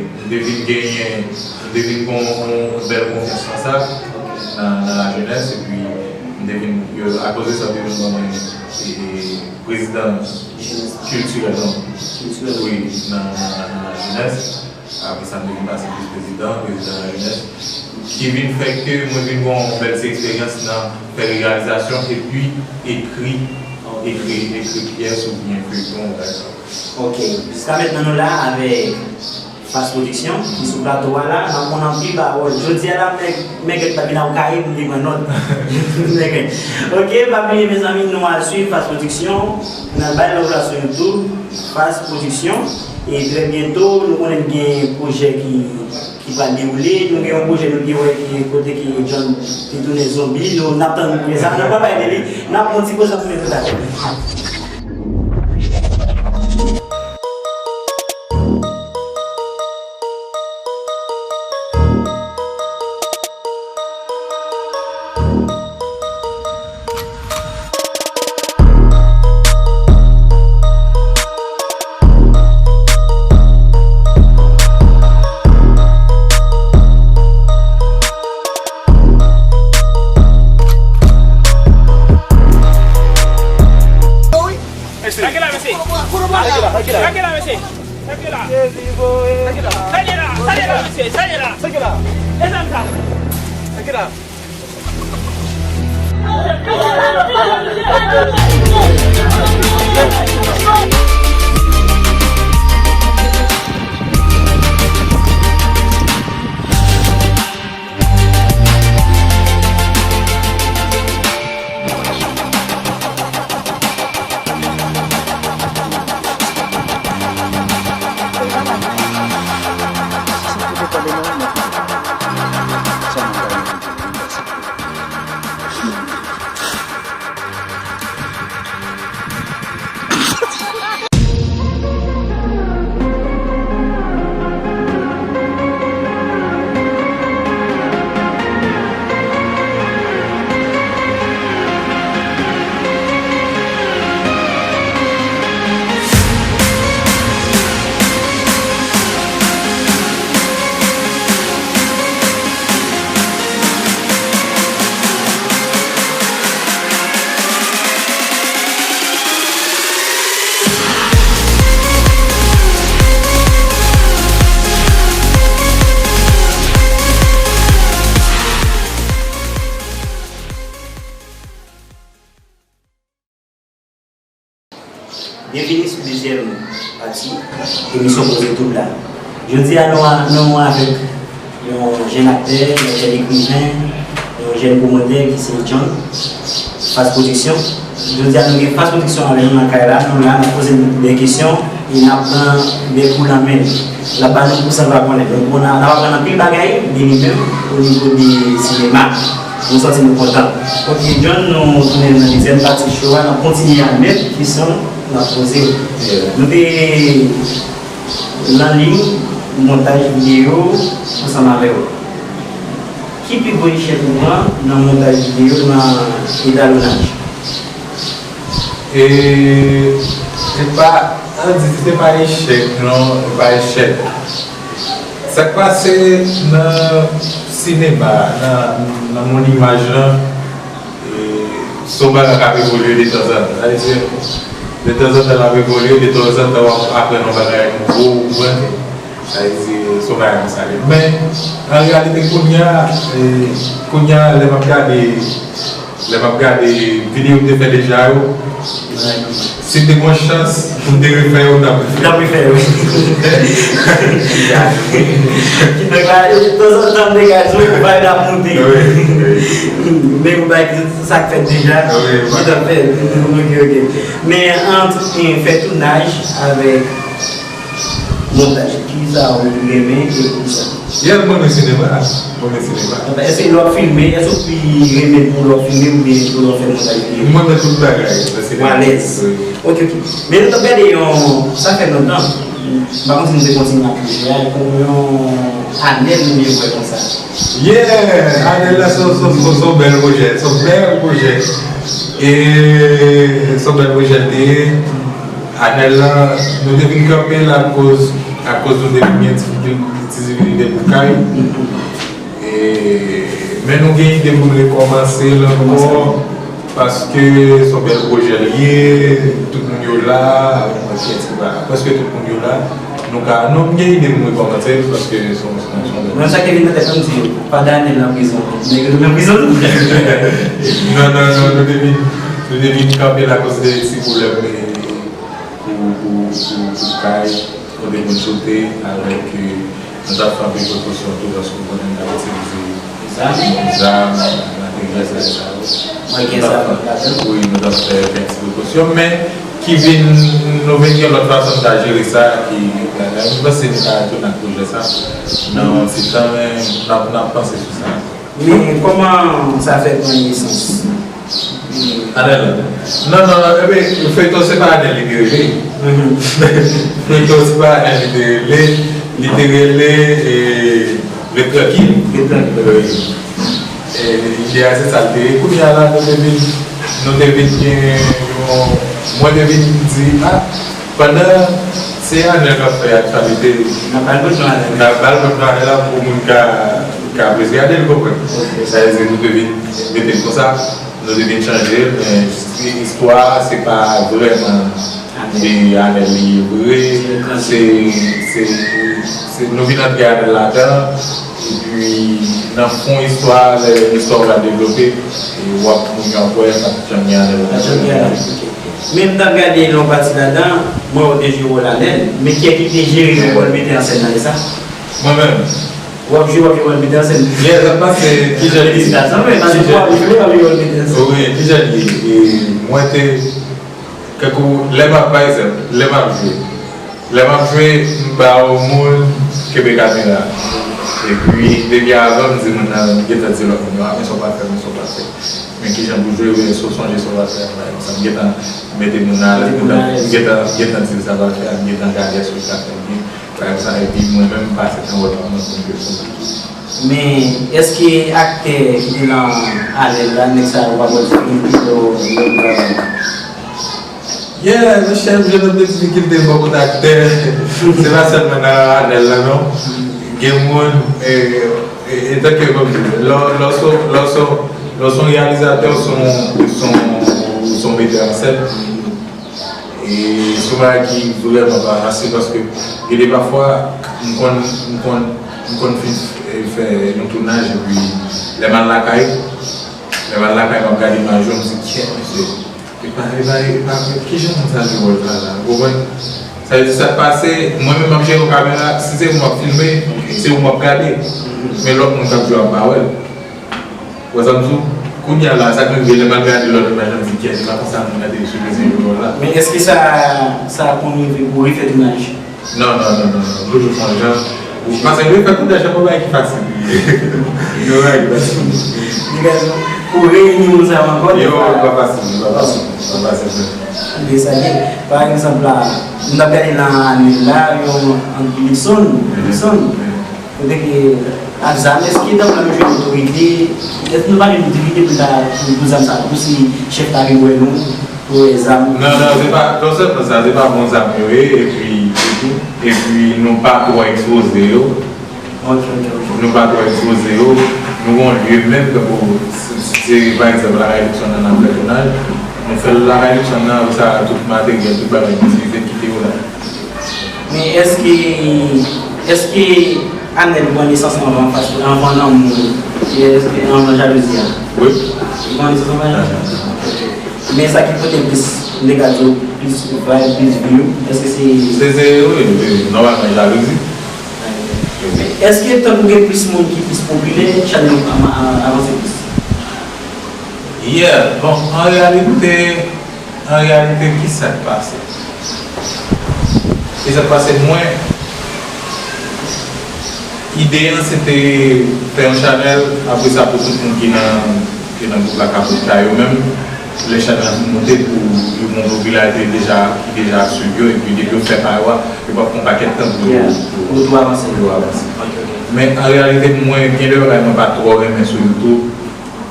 m te vin genyen, m te vin gen yon, yon bèl konfyans nan sa, nan, nan lajenès, epi m te vin, yo, akoz de sa, yo te vin ban mwen, e, prezidan kiltirèl, non? Kiltirèl. Wi, nan, nan, nan lajenès. Apre sa, m te vin pase vis prezidan, prezidan lajenès, ki vin fè ke mwen vin gen yon bèl ti eksperyans nan fè reyalizasyon epi ekri, ekri, ekri pyès oubyen feyton, bagay sa. Ok, jiska mentnan nou la avèk Fas Production, ki sou plato a la, n ap konn anpil pawòl. Jodi a la, Mèg, Mègèt pa vin ak kayè pou m te pran nòt. Mègèt. Ok, pa bliye, mezanmi, nou al swiv Fas Production, n al bay love la sou YouTube, Fas Production, e trè byento, nou konnen n gen pwojè ki, ki pral dewoule, nou gen yon pwojè nou te wè ki kote ki John te tounen zonbi, nou, n ap tann pwojè sa, n ap pale de li, n ap pran yon ti poz, n ap tounen toutalè. Mesye. Lage la, mesye. Lage la, mesye. Lage la. Lage la. Sa ye la, sa ye la, mesye, sa ye la. Sa ye la. E zam sa. Lage la. Byenvini sou dezyèm pati emisyon Koze Twoub la. Jodi a, nou a, nou avèk yon jèn aktè, yon jèn ekriven, yon Jèn pwomotè ki se John, Fast Production. Jodi a nou gen Fast Production avè nou nan kay la, nou la, n ap poze l de kesyon e n ap pran de kou nan men l. L ap ba nou kou sa n pa konnen. Donk, bon, n a- n ap aprann anpil bagay de li menm o nivo de sinema. Nou santi nou kontan. Ok, John, nou tounen nan dezyèm pati show a, n ap kontinye a menm kesyon n ap poze. Nou te nan liy montaj videyo ansanm avè w. Ki pi gwo echèk ou pran nan montaj videyo nan etalonaj? E se pa, an di, se pa echèk, non, se pa echèk. Sa k pase nan sinema, nan, nan mond imaj lan, e, se yon bagay k ap evolye detanzantan. Sa vle di, detanzantan l ap evolye, detanzantan w ap aprann yon bagay nouvo, ou konprann? Sa vle di, se yon bagay konsa li ye. Men, an reyalite, kounye a, e, kounye a, lè m ap gade, lè m ap gade videyo m te fè deja yo, si m te gen yon chans pou m te refè yo, m t ap refè yo. T ap refè yo. Kidonk la, tanzantan m te gade yon bagay ap moute. Men yon bagay ki sa k fèt deja, m t ap fè l. Ok, ok. Men ant fè tounaj avèk montaj, kisa ou renmen e poukisa? Yeah, mwen renmen sinema. Mwen renmen sinema. Èske lè w ap filme, èske w pi renmen pou lè w ap filme oubyen pou lè w ap fè montaj videyo? Mwen renmen tout bagay nan sinema. Ou alèz. Ok, ok. Men nou t ap gade yon, sa fè lontan, m pa konn si nou te kontinye ak pwojè a, kon yon Anèl nou te wè konsa. Yeah! Anèl la se yon bèl pwojè. Se yon bèl pwojè. E se yon bèl pwojè l te ye. Anèl la, nou te vin kanpe l akoz, akoz nou te vin gen ti difikilte pou kay. E, men nou gen ide pou n rekòmanse l ankò, paske se yon bèl pwojè l ye, tout moun yo la, mwen fè ti pa, prèske tout moun yo la. Nou ka, nou, m gen ide pou m rekòmanse l, paske se yon, se yon, se yon bèl. Men sa ki vin nan tèt mwen, m di, pa Daniel nan prizon, nèg yo nan prizon tou. Non, non, non, nou te vin, nou te vin kanpe l akoz de ti pwoblèm, e, pou, pou, pou, pou kay. Kote moun choute avèk, e, nou t ap fè anpil prekosyon tou, paske ou konnen n t ap itilize zam, materyèl sa yo. Wi, nou t ap fè kèk ti prekosyon, men ki vin, nou vin gen lòt fason n ta jere sa, e, m panse nou ka retounen ak pwojè sa nan yon ti tan, men n ap, n ap panse sou sa. Men kòman sa fè pran nesans? Anèl la. Non, non, ebyen, feyton se pa Anèl li te rele. Feyton se pa Anèl li te rele. Li te rele, e, Le Trankil. Le Trankil. E, ide a se sa l te ye. Kounye a la, nou te vin, nou te vin gen yon, mwen te vin di, a, pandan se Anèl k ap fè aktyalite, n a ba l kont nou Anèl la pou moun ka, ka plis gade l, konprann. Sa vle di nou te vin mete l konsa, nou te vin chanje l, men istwa a se pa vrèman de Anèl li ye vre, se, se, se, nou vin antre Anèl ladan, epi nan fon istwa a, lè istwa a pral devlope, w ap, moun yo ap wè pa t janm gen Anèl la. Men m t ap gade nan yon pati ladan, m wè w te jwe wòl Anèl, men kiyès ki te jere wòl metè an sèn nan, e sa? Mwen menm. W ap jwe, w ap jwe wòl metè an sèn. Yeah, sa pase kijan li ye. Felisitasyon, men, paske w ap jwe, w ap jwe wòl metè an sèn. Wi, kijan li ye. E mwen te, kankou, lè m ap, pa egzanp, lè m ap jwe, Lè m ap jwe, m ba yon moun kenbe kamera. Epi, depi avan, m di moun nan, m gentan di lòt moun yo, a, men sa w pral fè, men sa w pral fè. Men kijan pou jwe, men si w sonje sa w pral fè, bagay konsa. M gentan mete moun nan alèz, m gentan, m gentan, m gentan di l sa l pral fè a, m gentan gade èske l ka fè l byen, bagay konsa. Epi, mwen menm, m pase nan wòl pa m nan pou m jwe konsa. Men, èske aktè ki te nan Anèl la, nèg sa yo pa ba w difikilte lè w, lè w travay? Yeah, monchè, m jwenn anpil difikilte bò kote aktè. Se pa sèlman nan Anèl la, non. Gen moun, e, e, etanke, kòm di, lè w, lè w se, lè w se, lè w se yon reyalizatè, w se yon, w se yon, w se yon metè an sèn. E se yon bagay ki vrèman pa fasil, paske gen de pafwa, m konn, m konn, m konn fin, e, fè yon tounaj, epi lè m al lakay, lè m al lakay, m ap gade imaj yo, m di, "Kèt, mesye, e pa, e pa, e pa, kijan moun sa jwe wòl sa la?" Ou konprann? Sa vle di, sa k pase, mwen menm m ap jere yon kamera, si se ou m ap filme, se ou m ap gade. Men lòt moun k ap jwe a, m pa wè l. Wè sa m di w, kounye a la, sa k rive lè m al gade lòt imaj lan, m di, "Kèt, se pa konsa moun nan te sou rezo yo la." Men èske sa, sa konn rive pou refè tounaj? Non, non, non, non, non. Toujou fè yon jan. Paske refè tounaj se pa yon bagay ki fasil. Yon bagay ki fasil. Li gen pou reyini moun sa yo ankò, yo, defwa, pa fasil, pa fasil, pa fasil. Men sa gen. Pa egzanp la, m t ap gade nan ane la, yon ant Nixon, Nixon, kote ke ak zam, èske tankou la nou jwenn otorite, èske nou pa jwenn otorite pou ta, pou, pou zam sa, pou si chèf ta vin wè nou, pou wè zam? Non, non, se pa, non sèlman sa, se pa bon zam yo ye, epi, epi, epi nou pa twò ekspoze yo. Ok, ok, ok. Nou pa twò ekspoze yo. Nou gon lye menm, tankou, se, se, pa egzanp, lakay Luckson nan n ap fè tounaj. Nou fè l lakay Luckson nan, sa, tout materyèl, tout bagay nou itilize, n kite yo la. Men èske, èske Anèl pran nesans anvan, paske anvan lanmou, èske anvan jalouzi a? Wi. Li pran nesans anvan jalouzi a? Men sa ki pote plis, m te ka di w, plis vibe, plis view, èske se... Se, se, wi, wi, nòmalman, jalouzi. Men èske tankou gen plis moun ki plis popilè, chanèl ou a, a, avanse plis? Yeah, bon, an reyalite, an reyalite, ki sa k pase? Ki sa k pase? Mwen, ide an se te fè yon chanèl, apre sa pou tout moun ki nan, ki nan gwoup la ka pote pa yo menm, lè chanèl la fin monte pou yo gon popilarite deja, ki deja ap swiv yo, epi depi yo fè pa yo a, yo p ap pran pakèt tan pou yo, yeah, pou yo tou avanse, pou yo avanse. Ok, ok. Men an reyalite, mwen, gen de bagay mwen pa twò renmen sou YouTube.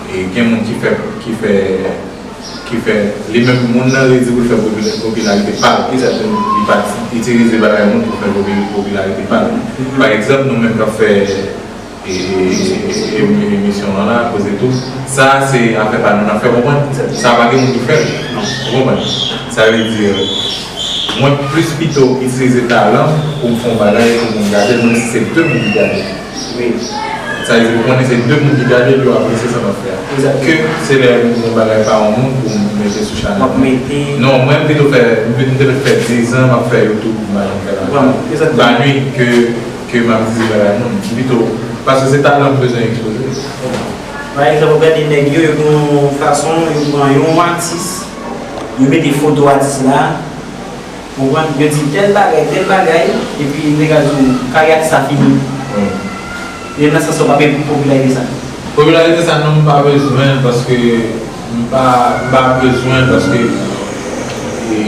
E gen moun ki fè, ki fè, ki fè, li menm, moun nan redi pou l fè popi-, popilarite pa l. Egzakteman. Li pa itilize bagay moun pou fè popi-, popilarite pa l. Pa egzanp, nou menm k ap fè, e, e, e, emisyon an la, koze tou, sa se afè pa nou n ap fè, konprann? Sa pa gen moun ki fè l. Ou konprann? Sa vle di, mwen plis pito itilize talan m pou m fè yon bagay pou moun gade l, menm si se de moun ki gade l. Wi. Sa vle di, ou konnen se de moun ki gade l, yo apresye sa m ap fè a. Egzakteman. Ke se lè m gen yon bagay pa yon moun pou m mete sou chanèl mwen. W ap mete. Non, mwen, m pito fè, m pito, m te mèt fè dizan m ap fè YouTube, m pa janm fè lajan. Vrèman, egzakteman. M pa nwi ke, ke m ap itilize bagay moun. M pito, paske se talan m bezwen ekspoze. Pa egzanp, w gade nèg yo, yo gen yon fason, yo pran yon atis, yo mete foto atis la, konprann? Yo di tèl bagay, tèl bagay, epi nèg la di w karyè atis la fini. Wi. E nan sans sa, w pa pe popilarite sa? Popilarite sa, non, m pa bezwen l, paske m pa, m pa bezwen l, paske, e,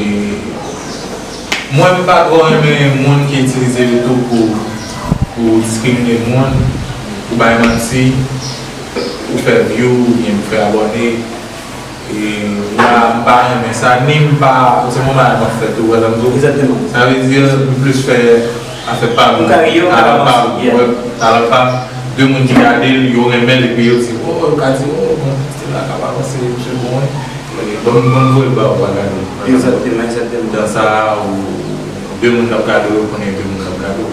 mwen, m pa twò renmen moun ki itilize YouTube pou, pou diskrimine moun, pou bay manti, pou fè view, oubyen pou fè abòne. E la, m pa renmen sa, ni m pa, se yon bagay m ap fè tou, wè sa m di w? Egzakteman. Sa vle di, m plis fè afè pa m, pou kari yo, talan pa m, yeah, wè, talan pa m, de moun ki gade l, yo renmen l, epi yo di, o, yo ka di, o, bon, Stella ka balanse, misye bon, wi. Ban m, ban m voye l ba w, w a gade l. Egzakteman, egzakteman. Tan sa, ou, de moun k ap gade w, yo konnen de moun k ap gade w.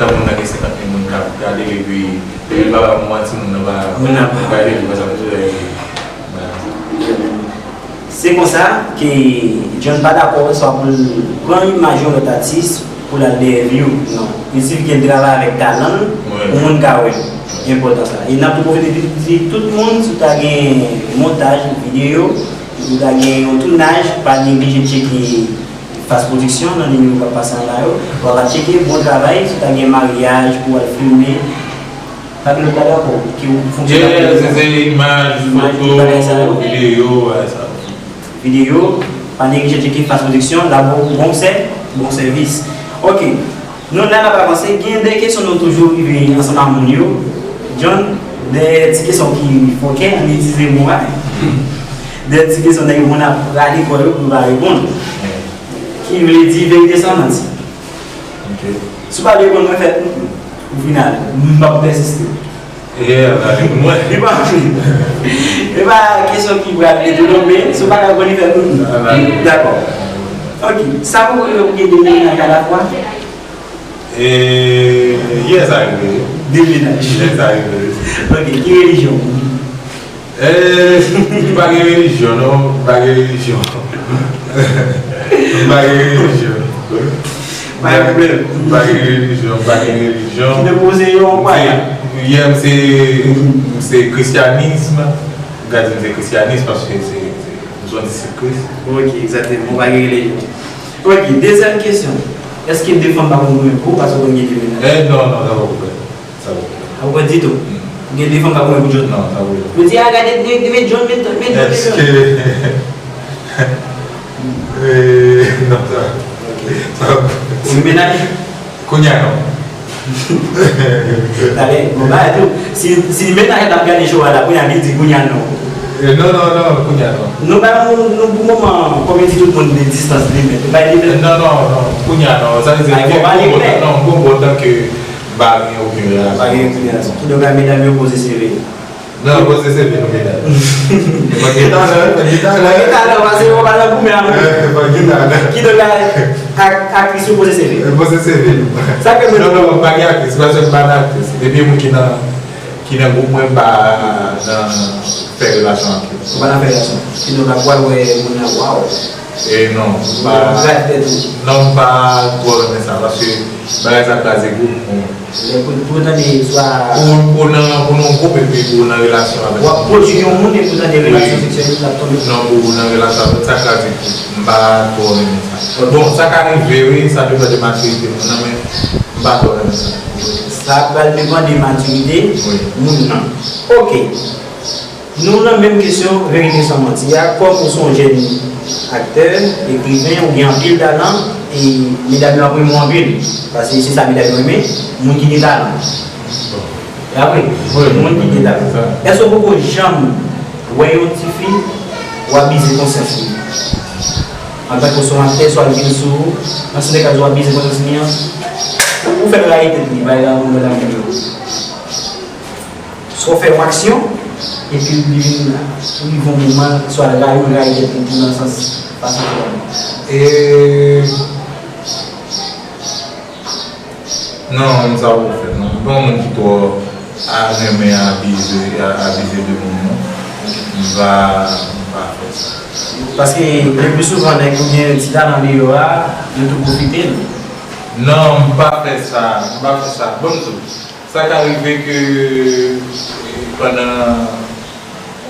Tan moun nan gen senkant mil moun k ap gade l, epi, depi l pa ba m manti, moun nan pa, moun nan pa gade l, wè sa m di w? Se konsa ke John pa dakò swa pou l pran imaj yon lòt atis pou l al dèyè view, non. Li sifike l travay avèk talan l pou moun ka wè l. Enpòtan sa. E n ap tou pwofite di, di tout moun, si w ta gen montaj videyo, si w ta gen yon tounaj, pa neglije tcheke Fas Production nan nimewo k ap pase anba yo. W ap tcheke, bon travay, si w ta gen maryaj pou w al filme, pa gen lòt bagay ankò ki fonksyone. Yeah, se, se imaj, imaj, foto, bagay sa yo, videyo, bagay sa yo. Videyo, pa neglije tcheke Fas Production, la bon, bon sè, bon sèvis. Ok, nou la n ap avanse, gen de kesyon nou toujou rive ansanm ak moun yo. John, de ti kesyon ki fòkè, ann itilize mo a. De ti kesyon nèg moun ap rale kò yo pou yo pa reponn. Ki vle di verite san manti. Ok. Si w pa reponn mwen, fè mm, mm. Ou final, m p ap pèsiste. E, ann ale pou mwen. E pa, e pa kesyon ki pral rete non, men si w pa ka reponn, fè mm, mm. Ann ale. Dakò. Ok. Sa poko rive pou gen de mennaj alafwa? E, yes, sa rive. De mennaj. Yes, sa rive. Ok. Ki relijyon? Eh, m pa gen relijyon, non. M pa gen relijyon. M pa gen relijyon. Pa gen pwoblèm. M pa gen relijyon, m pa gen relijyon. Ki te poze yo, ou pa gen? Yeah, m se, m se kristyanis. ka di m se kristyanis paske se, se, m se yon disip Kris. Ok, egzakteman. Ou pa gen relijyon. Ok, dezyèm kesyon. Èske de fanm pa konn goumen pou ou paske ou konn gen de mennaj? Eh, non, non, sa pa pou fèt. Sa pa pou fèt. Sa pa pou fèt ditou. Ou gen de fanm k ap goumen pou John? Non, sa pa pou fèt. Yo di, a, gade, de, de, de John, men, men, men, men, John. Èske. Eh, non, sa. Sa pa pou fèt. Ou gen mennaj? Kounye a non. Talè, bon bagay tou. Si, si mennaj la t ap gade show a la, kounye a li di kounye a non. Eh, non, non, non, kounye a non. Nou bay yon, nou, pou moman, kòm yo di tout moun de distans limit. Nou bay limit. Non, non, non, kounye a non. Sa vle di, gen gwo bòt, non, gwo bòt tanke m pa gen okenn relasyon. Pa gen okenn relasyon. Kidonk, medam yo poze seve yo. Non, poze seve nou, medam. Fò gen talan, fò gen talan. Fò gen talan, pase yo pa nan goumen avè. Fò gen talan. Kidonk, ak, aktris yo poze seve. Poze seve nou. Sa ke mwen. Non, non, pa gen aktris, pase m pa nan aktris. Depi moun ki nan, ki nan gwoup mwen, m pa nan fè relasyon ak yo. Ou pa nan fè relasyon. Kidonk, ap pral wè moun nan, waw. E non, m pa. Ou grav tèt ou. Non, m pa twò renmen sa, paske bagay sa kraze gwoup mwen. Lè pou, pou w tande swa. Pou, pou nan, pou nan gwoup epi pou w nan relasyon avèk. W ap pwodui yon moun epi w tande relasyon seksyèl ou ap tonbe. Non, pou w nan relasyon avèk sa kraze gwoup. M pa twò renmen sa. Bon, sa ka rive wi, sa depann de matirite moun nan, men m pa twò renmen sa. Sa pral depann de matirite moun nan. Ok. Nou nan menm kesyon verite san manti a, kòm ou se yon jèn aktè, ekriven, ou gen anpil talan, e medam yo ap renmen w anpil. Paske se sa medam yo renmen, moun ki gen talan. E apre, moun ki gen talan. Èske w poko janm wè yon tifi w abize konsyans li? Antanke w se yon aktè, swa l vin sou ou, nan sante ka w abize konsyans li an, ou fè l rayi tèt li, pa egzanp, ou wè l ap vin. Swa w fè yon aksyon, epi li vin rive yon moman, swa l rayi w, l rayi tèt li tou nan sans fason ke l ap. Non, m sa poko fèt non. M pa yon moun ki twò renmen abize, abize de moun non. M pa, m pa fè sa. Paske le pli souvan nèg yo gen ti talan deyò a, yo tou pwofite l. Non, m pa fè sa, m pa fè sa. Bon, m di w, sa ka rive ke pandan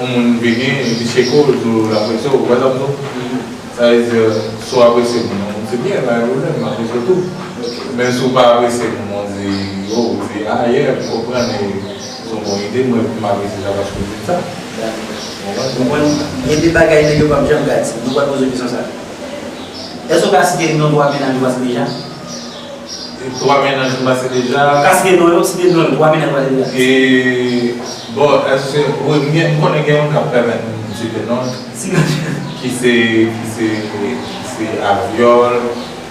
yon moun vini, li tcheke w, li di w l apresye w, ou wè sa m di w? Sa vle di, si w apresye moun nan, se byen, pa gen pwoblèm, m apresye w tou. Men si w pa apresye moun nan, w di, oh, w di, ah, yeah, m konprann, e se yon bon ide, mwen, m apresye sa paske w di m sa. Ou konprann? Gen de bagay nèg yo p ap janm ka di. Nou pral poze w kesyon sa. Èske w ka site non twa mennaj ou pase deja? Twa mennaj m pase deja. Ka site non yo, site non yo, twa mennaj ou pase deja. E, bon, èske, wi, m gen, m konnen gen youn k ap pèmèt m site non. Ki se, ki se, ki se Aviol.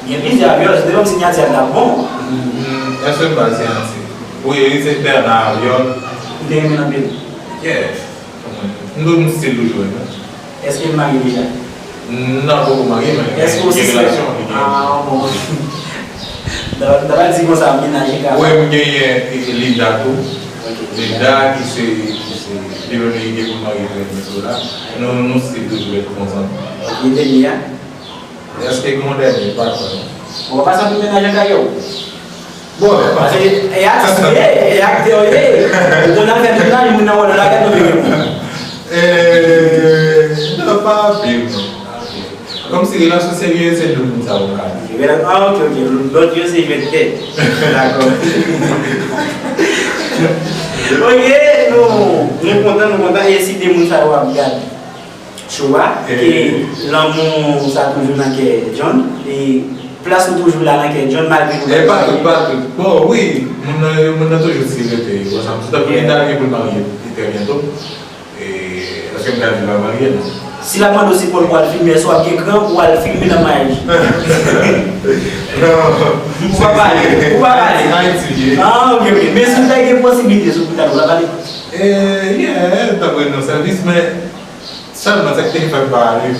Gen plizyè Aviol, se te menm siyati a t ap bon. Hmm, èske m ba l siyati? Wi, li se Bernard Aviol. Ou te renmen l anpil? Yeah. M tou, m still toujou renmen l. Èske l marye deja? Non, l poko marye, men gen relasyon, li gen. Ah, bon. M ta pral di konsa, mennaj li ka. Wi, m genyen Linda tou. Linda ki se, ki se, li menm li gen pou l marye trè byento la. Nou, nou still toujou ret bon zanmi. Li te byen? Èske gen yon dènye? M pa kwè non. Ou pa pase anpil mennaj nan karyè w? Bon, paske e atis ou ye, e aktè ou ye. Ou konn al fè tounaj, moun nan wè w nan lakay, nou vin reponn. Eh, non, pa anpil non. Kòmsi relasyon serye se de moun sa yo ka di. Ah, ok, ok. Lòt yo se jwèt tèt. Dakò. Ok, nou, nou kontan, nou kontan. E si de moun sa yo ap gade show a, ke lanmou sa toujou nan kè John, e plas ou toujou la nan kè John malgre nou pa gen. E pa tout, pa tout. Bon, wi, moun nan, moun nan toujou still rete, ou konprann? Tankou Linda gen pou l marye trè byento. E, èske m ka di l pa marye, non? Si l ap mande w sipò l pou al filme, èske w ap gen kran pou w al filme nan maryaj? Non. Ou pa pale, ou pa pale. Ayiti, ye. Ah, ok, ok. Men si w ta gen posiblite sou pou w t al, ou t ap ale? Eh, yeah, m t ap rete nan sèvis, men sèlman sa k te fè m pa ale,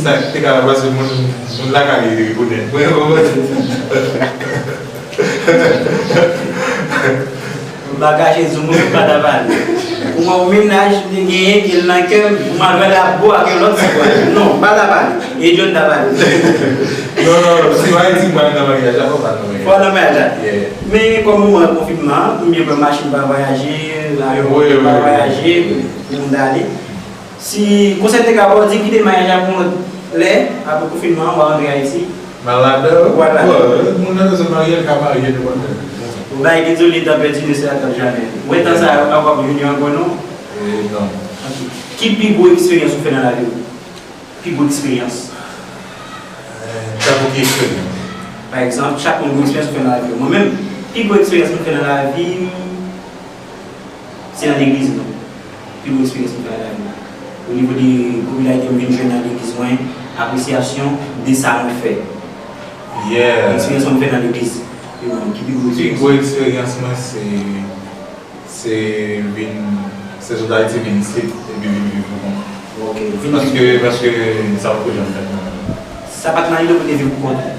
sa k te ka, paske moun, moun lakay li te rekonèt mwen, ou konprann? M pa kache di w, mwen menm m pa t ap ale. Ou wè yon mennaj m te genyen, ke l nan kè m, pou m al wè l ap bo ak yon lòt ti bòy. Non, m pa t ap ale. E John t ap ale. Non, non, non, si w Ayiti, m pral nan maryaj la, fò m al nan maryaj. Fò w al nan maryaj la. Yeah. Men kòm moman konfinman an, m byen pran machin pa vwayaje, avyon pa vwayaje, pou moun ta ale. Si konsèy m te ka ba w, di kite maryaj la pou yon lòt lè, apre konfinman an, w a rantre Ayiti. Malad. Vwala. Bon, moun nan bezwen marye, l ka marye nenpòt lè. Ou bay gen zoli tan pèdi de sè atrap jamè. Ou wè tan sa a, w ap jwenn yo ankò non? E non. Ok. Ki pi gwo eksperyans ou fè nan lavi w? Pi gwo eksperyans? Tankou ki eksperyans? Pa egzanp, chak moun gwo eksperyans ou fè nan lavi w. Mwen menm, pi gwo eksperyans mwen fè nan lavi m, se nan legliz mwen. Pi gwo eksperyans mwen fè nan lavi mwen. O nivo de popilarite m vin jwenn nan legliz mwen, apresyasyon de sa mwen fè. Yeah. Eksperyans mwen fè nan legliz. Yo menm, ki pi gwo eksperyans? Pi gwo eksperyans mwen se, se vin, se sot Ayiti vin isit, epi vin viv pou kont. Ok, vin viv. Paske, paske sa poko janm fèt nan. Sa pa t nan lide w pou te viv pou kont ou?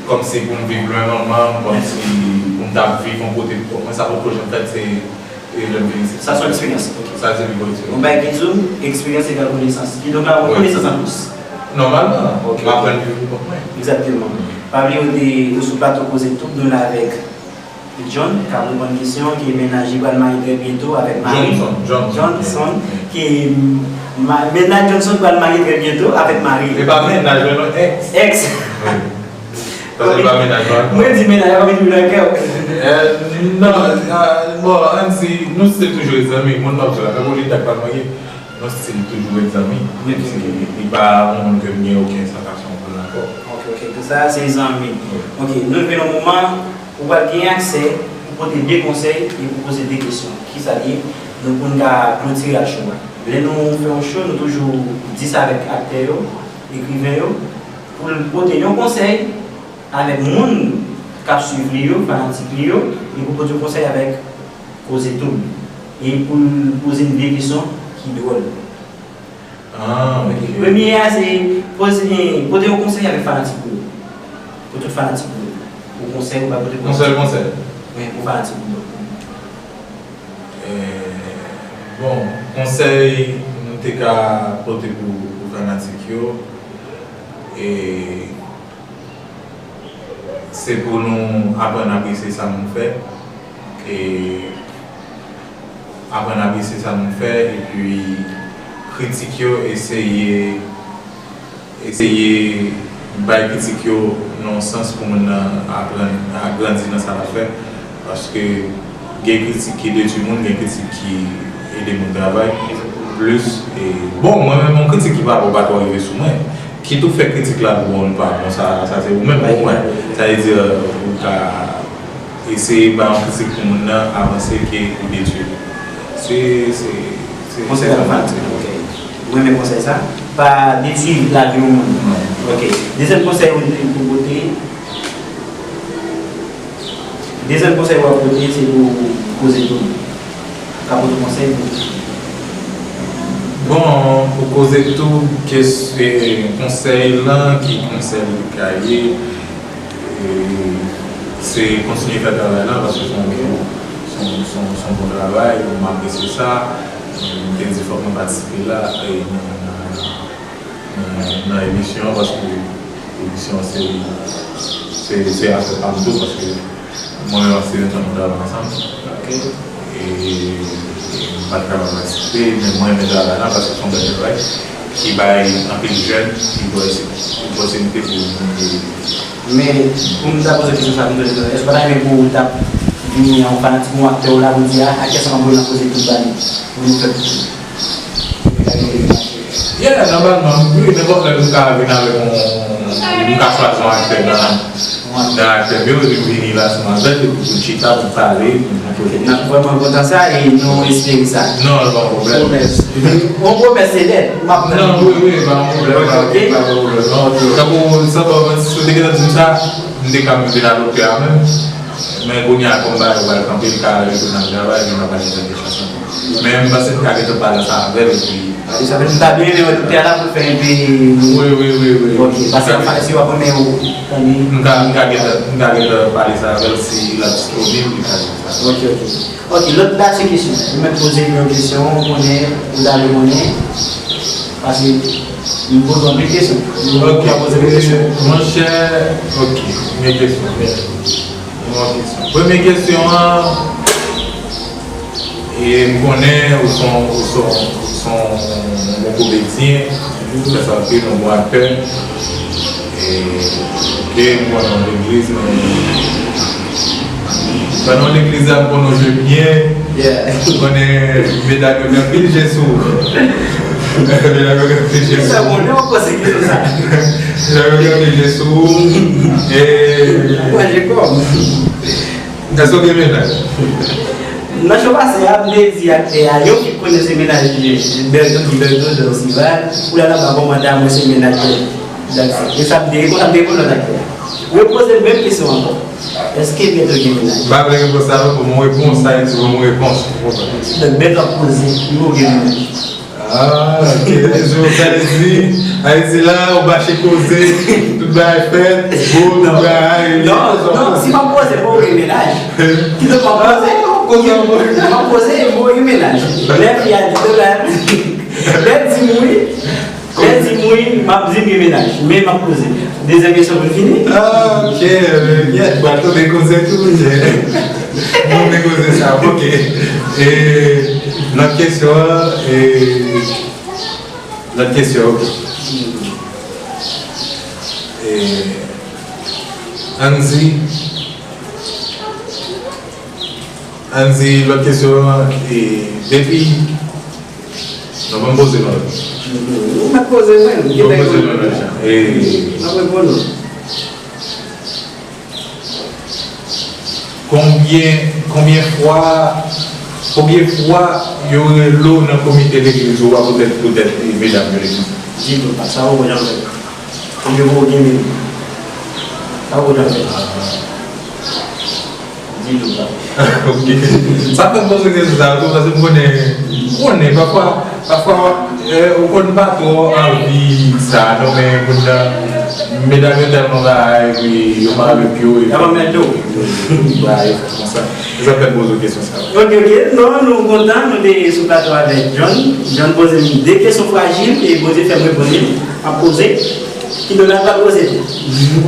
Kòmsi pou m viv lwen manman m, kòmsi pou m ta viv yon kote pou kont mwen, sa poko janm fèt, se e lè m vin isit. Sa se yon eksperyans. Ok. Sa se pi gwo eksperyans. Yon bagay ki di w, eksperyans egal konesans. Kidonk la, yon konesans anplis. Nòmalman, m aprann viv pou kont mwen. Egzakteman. Pa bliye w te, nou sou plato Koze Tout, nou la avèk John, k ap reponn kesyon, ke mennaj li pral marye trè byento avèk Marie. Johnson, Johnson. Johnson, ke mennaj Johnson pral marye trè byento avèk Marie. E pa mennaj mwen non, ex. Ex. Sa se pa mennaj mwen. Mwen di mennaj la, mwen di nan kè w. Non, bon, ann di, nou se toujou ret zanmi, moun m ap di w la, tankou Linda k pral marye, nou se toujou ret zanmi. Li pa yon moun ke m gen okenn sankasyon pou l ankò. Ok, ok, tout sa se zanmi. Ok, nou rive nan moman ou pral gen aksè pou pote de konsèy e pou poze de kesyon. Kisa l ye? Donk pou n ka klotire ak show a. Lè nou fè yon show, nou toujou di sa avèk aktè yo, ekriven yo, pou l pote yon konsèy avèk moun k ap swiv li yo, fanatik li yo, e pou pote yon konsèy avèk Koze Tout. E pou l poze n de kesyon ki dwòl. Ah, ok. Premye a se poze, pote yon konsèy avèk fanatik ou yo. Pou tout fanatik ou yo. Yon konsèy, ou pral pote konsèy. Yon sèl konsèy? Wi, pou fanatik ou yo. Bon, konsèy m te ka pote pou, pou fanatik yo, e se pou nou aprann apresye sa nou fè, e aprann apresye sa nou fè, epi kritik yo, eseye eseye bay kritik yo nan yon sans pou moun nan aprann, a grandi nan sa l ap fè. Paske gen kritik ki detwi moun, gen kritik ki ede moun travay plis. E, bon, mwen menm, yon kritik ki pa bon pa twò rive sou mwen. Kit ou fè kritik la bon, li pa bon, sa, sa se ou menm pou mwen. Sa vle di, ou ka eseye bay yon kritik pou moun nan avanse ke ou detwi li. Se, se, se, konsèy la fanatik. Ok. Ou renmen konsèy sa? Pa detwi lavi yon moun. Non. Ok. Dezyèm konsèy ou, ou pote. Dezyèm konsèy ou ap pote, se pou Koze Tout. Ka pote konsèy pou. Bon, pou Koze Tout, konsèy lan, ki konsèy li ka ye? E se kontinye fè travay la, paske se yon gwo, se yon, se yon, se yon bon travay, m apresye sa. M te di fòk mwen patisipe la, e nan, nan, nan, nan emisyon an, paske emisyon an se, se, se afè pa m tou, paske mwen menm ak Stevenson nou travay ansanm. Ok. E m pa t kapab patisipe, men mwen renmen travay la paske se yon bèl travay ki bay anpil jèn ki opòtinite pou yo vin. Men, pou m ta poze kesyon sa, pou m te di, èske w pa ta renmen pou w ta vini yon fanatik, yon aktè w la pou di a, a kiyès ann ap nan Koze Tout ba nou, pou nou fè pou nou. Yeah, nòmalman, wi, nenpòt lè nou ka vin avèk yon, nou ka chwazi yon aktè nan, nan aktè m yo, epi m vini la sou mavèt, epi pou chita, pou pale, pou nou pote. N ap vrèman kontan sa, e nou espere sa. Non, pa yon pwoblèm. Pwomès. Yon pwomès, se dèt. M ap tann. Non, wi, wi, pa yon pwoblèm, pa, pa yon pwoblèm. Non, tankou, sa pa, si w te gentan di m sa, m te ka vin avèk aktè a menm. Men kounye a, kòm bagay yo pral kanpe, li ka retounen al travay, li pa pale tande chans ankò. Men m panse m ka gentan pale ansanm avè l, epi. Sa vle di m ta byen renmen wè doktè a la pou l fè enpe. Wi, wi, wi, wi. Ok, paske anfen, si w ap renmen ou tande. M ka, m ka gentan, m ka gentan pale sa avè l, si l ap disponib, li ka di m sa. Ok, ok. Ok, lòt dènye kesyon. Ou mèt poze m yon kesyon, ou konnen, ou ta vle konnen. Paske m poze w anpil kesyon. Ok. Ou ka poze m kesyon. Monchè, ok, premye kesyon. Premye kesyon an, E m konnen ou se yon, ou se yon, ou se yon bon komedyen, ou fè sa anpil, yon bon aktè. E, ok, m konnen w nan legliz, men pandan w legliz la, m konnen w jwe byen. M konnen medam yo gen anpil je sou ou. Medam yo gen anpil je sou ou. Medam yo gen anpil je sou ou. E, èske w gen mennaj? Nan cho pase a, m te di aktè a, yon fi k konnen se mennaj li ye. Bertho ki Bertho, Dorcival. Pou l al anba kòmantè a, mwen se mennaj mwen. That's it. E sa m te, konsa m te reponn lòt aktè a. Repoze m menm kesyon ankò. Èske Bertho gen mennaj? M pa vle repons sa non, pou mwen repons, sa vle di pou mwen repons. Donk, Bertho ap poze, li poko gen mennaj. Ah, ok. Sa vle di, Ayiti la, ou mache koze, tout bagay fèt, bon, tout bagay. Non, non, si m ap poze, m poko gen mennaj. Kidonk, m ap poze, m ap poze, m poko gen mennaj. Lè fi a di, lè, lè di m wi, lè di m wi, m ap di m gen mennaj. Men m ap poze. Dezyèm kesyon pou n fini. Ah, ok, men, yèt, pral tonbe koze tou, monchè. Tonbe koze sa, ok. E, lòt kesyon an, e, lòt kesyon, ok. E, ann di, ann di, lòt kesyon an, e, depi, non, ban m poze l yon lòt. Ou mèt poze mwen, ou gen lè poze l yon lòt jan. E, m ap reponn ou. Konbyen, konbyen fwa, konbyen fwa yo rele w nan komite legliz ou a poutèt, poutèt medam yo legliz? Ditou pa, sa ou poko janm fè. Konbyen fwa ou gen menm? Sa ou poko janm fè. Ditou pa. Ok. Sa fè m poze kesyon sa a tou, paske m konnen, m konnen, pafwa, pafwa, eh, ou konn pa twò anvi sa, non, men moun nan, medam yo tèlman bagay, epi yo mare pye w, epi y ap anmède w. Bagay konsa. Se sa fè m poze w kesyon sa a. Ok, ok. Non, nou kontan, nou te sou plato avèk John. John poze m de kesyon frajil, e Bondye fè m reponn li. M ap poze. Kidonk, n ap poze tou.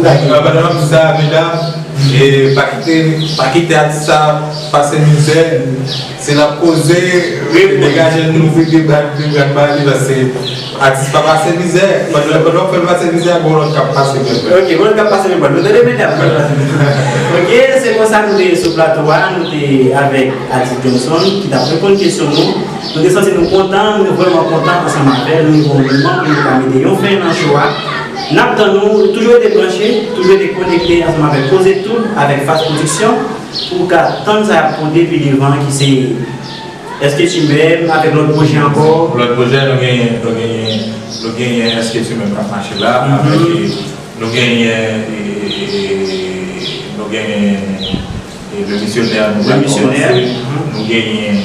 Pandan m ap di sa, medam, e pa kite, pa kite atis sa pase mizè. Si l ap koze, degaje l, ouvri de bra, de bra n ba li, paske atis pa pase mizè. Pandan, pandan w fè l pase mizè, gon lòt k ap pase menm. Ok, gon lòt k ap pase menm. Nou tande medam k ap pase menm. Ok, se konsa nou te sou plato a, nou te avèk atis Johnson, ki t ap reponn kesyon nou. Nou te santi nou kontan, nou vrèman kontan ansanm avè l, nou rive yon moman pou nou ka mete yon fen nan cho a. N ap tann nou, toujou rete branche, toujou rete konekte ansanm avèk Koze Tou, avèk Fast Production, pou w ka tann sa y ap pote pi devan, ki se Est-ce que tu m'aimes, avèk lòt pwojè ankò. Lòt pwojè, nou genyen, nou genyen, nou genyen Est-ce que tu m'aimes k ap mache la, avèk, e, nou genyen, e, e, e, e, nou genyen, e, Le Missionnaire, nou pral kòmanse. Nou genyen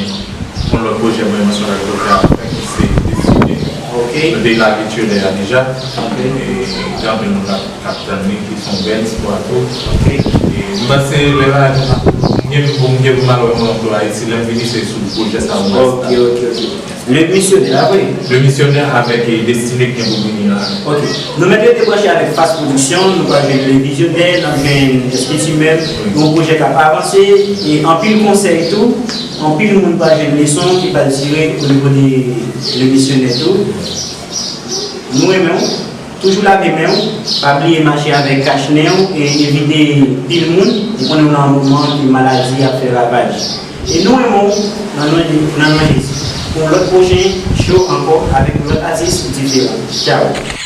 yon lòt pwojè mwen menm ansanm avèk Docteur Alfred, ki se Destine. Ok. Nou te lage trailer a deja. Ok. E, gen anpil moun k ap k ap tann li, ki se yon bèl ti bwa tou. Ok. E, m panse lè bagay konsa, m gen pou m gen pou m al wè mwen ankò Ayiti, lè m vini se sou pwojè sa yo m pral start. Ok, ok, ok. Le Missionnaire, apre? Le Missionnaire avèk, e, Destiny ki gen pou vini la. Ok. Nou mèt rete branche avèk Fast Production, nou pral jwenn Le Missionnaire, n ap jwenn Est-ce que tu m'aimes, yon pwojè k ap avanse, e anpil konsèy tou, anpil moun pral jwenn leson ki pral tire o nivo de Le Missionnaire tou. Nou renmen w. Toujou lave men w, pa bliye mache avèk kach nen w e evite pil moun. Ou konnen w nan yon moman ke maladi ap fè ravaj. E nou renmen w nan non, nan non Jezi. Pou yon lòt pwochen show ankò avèk yon lòt atis diferan. Tchao.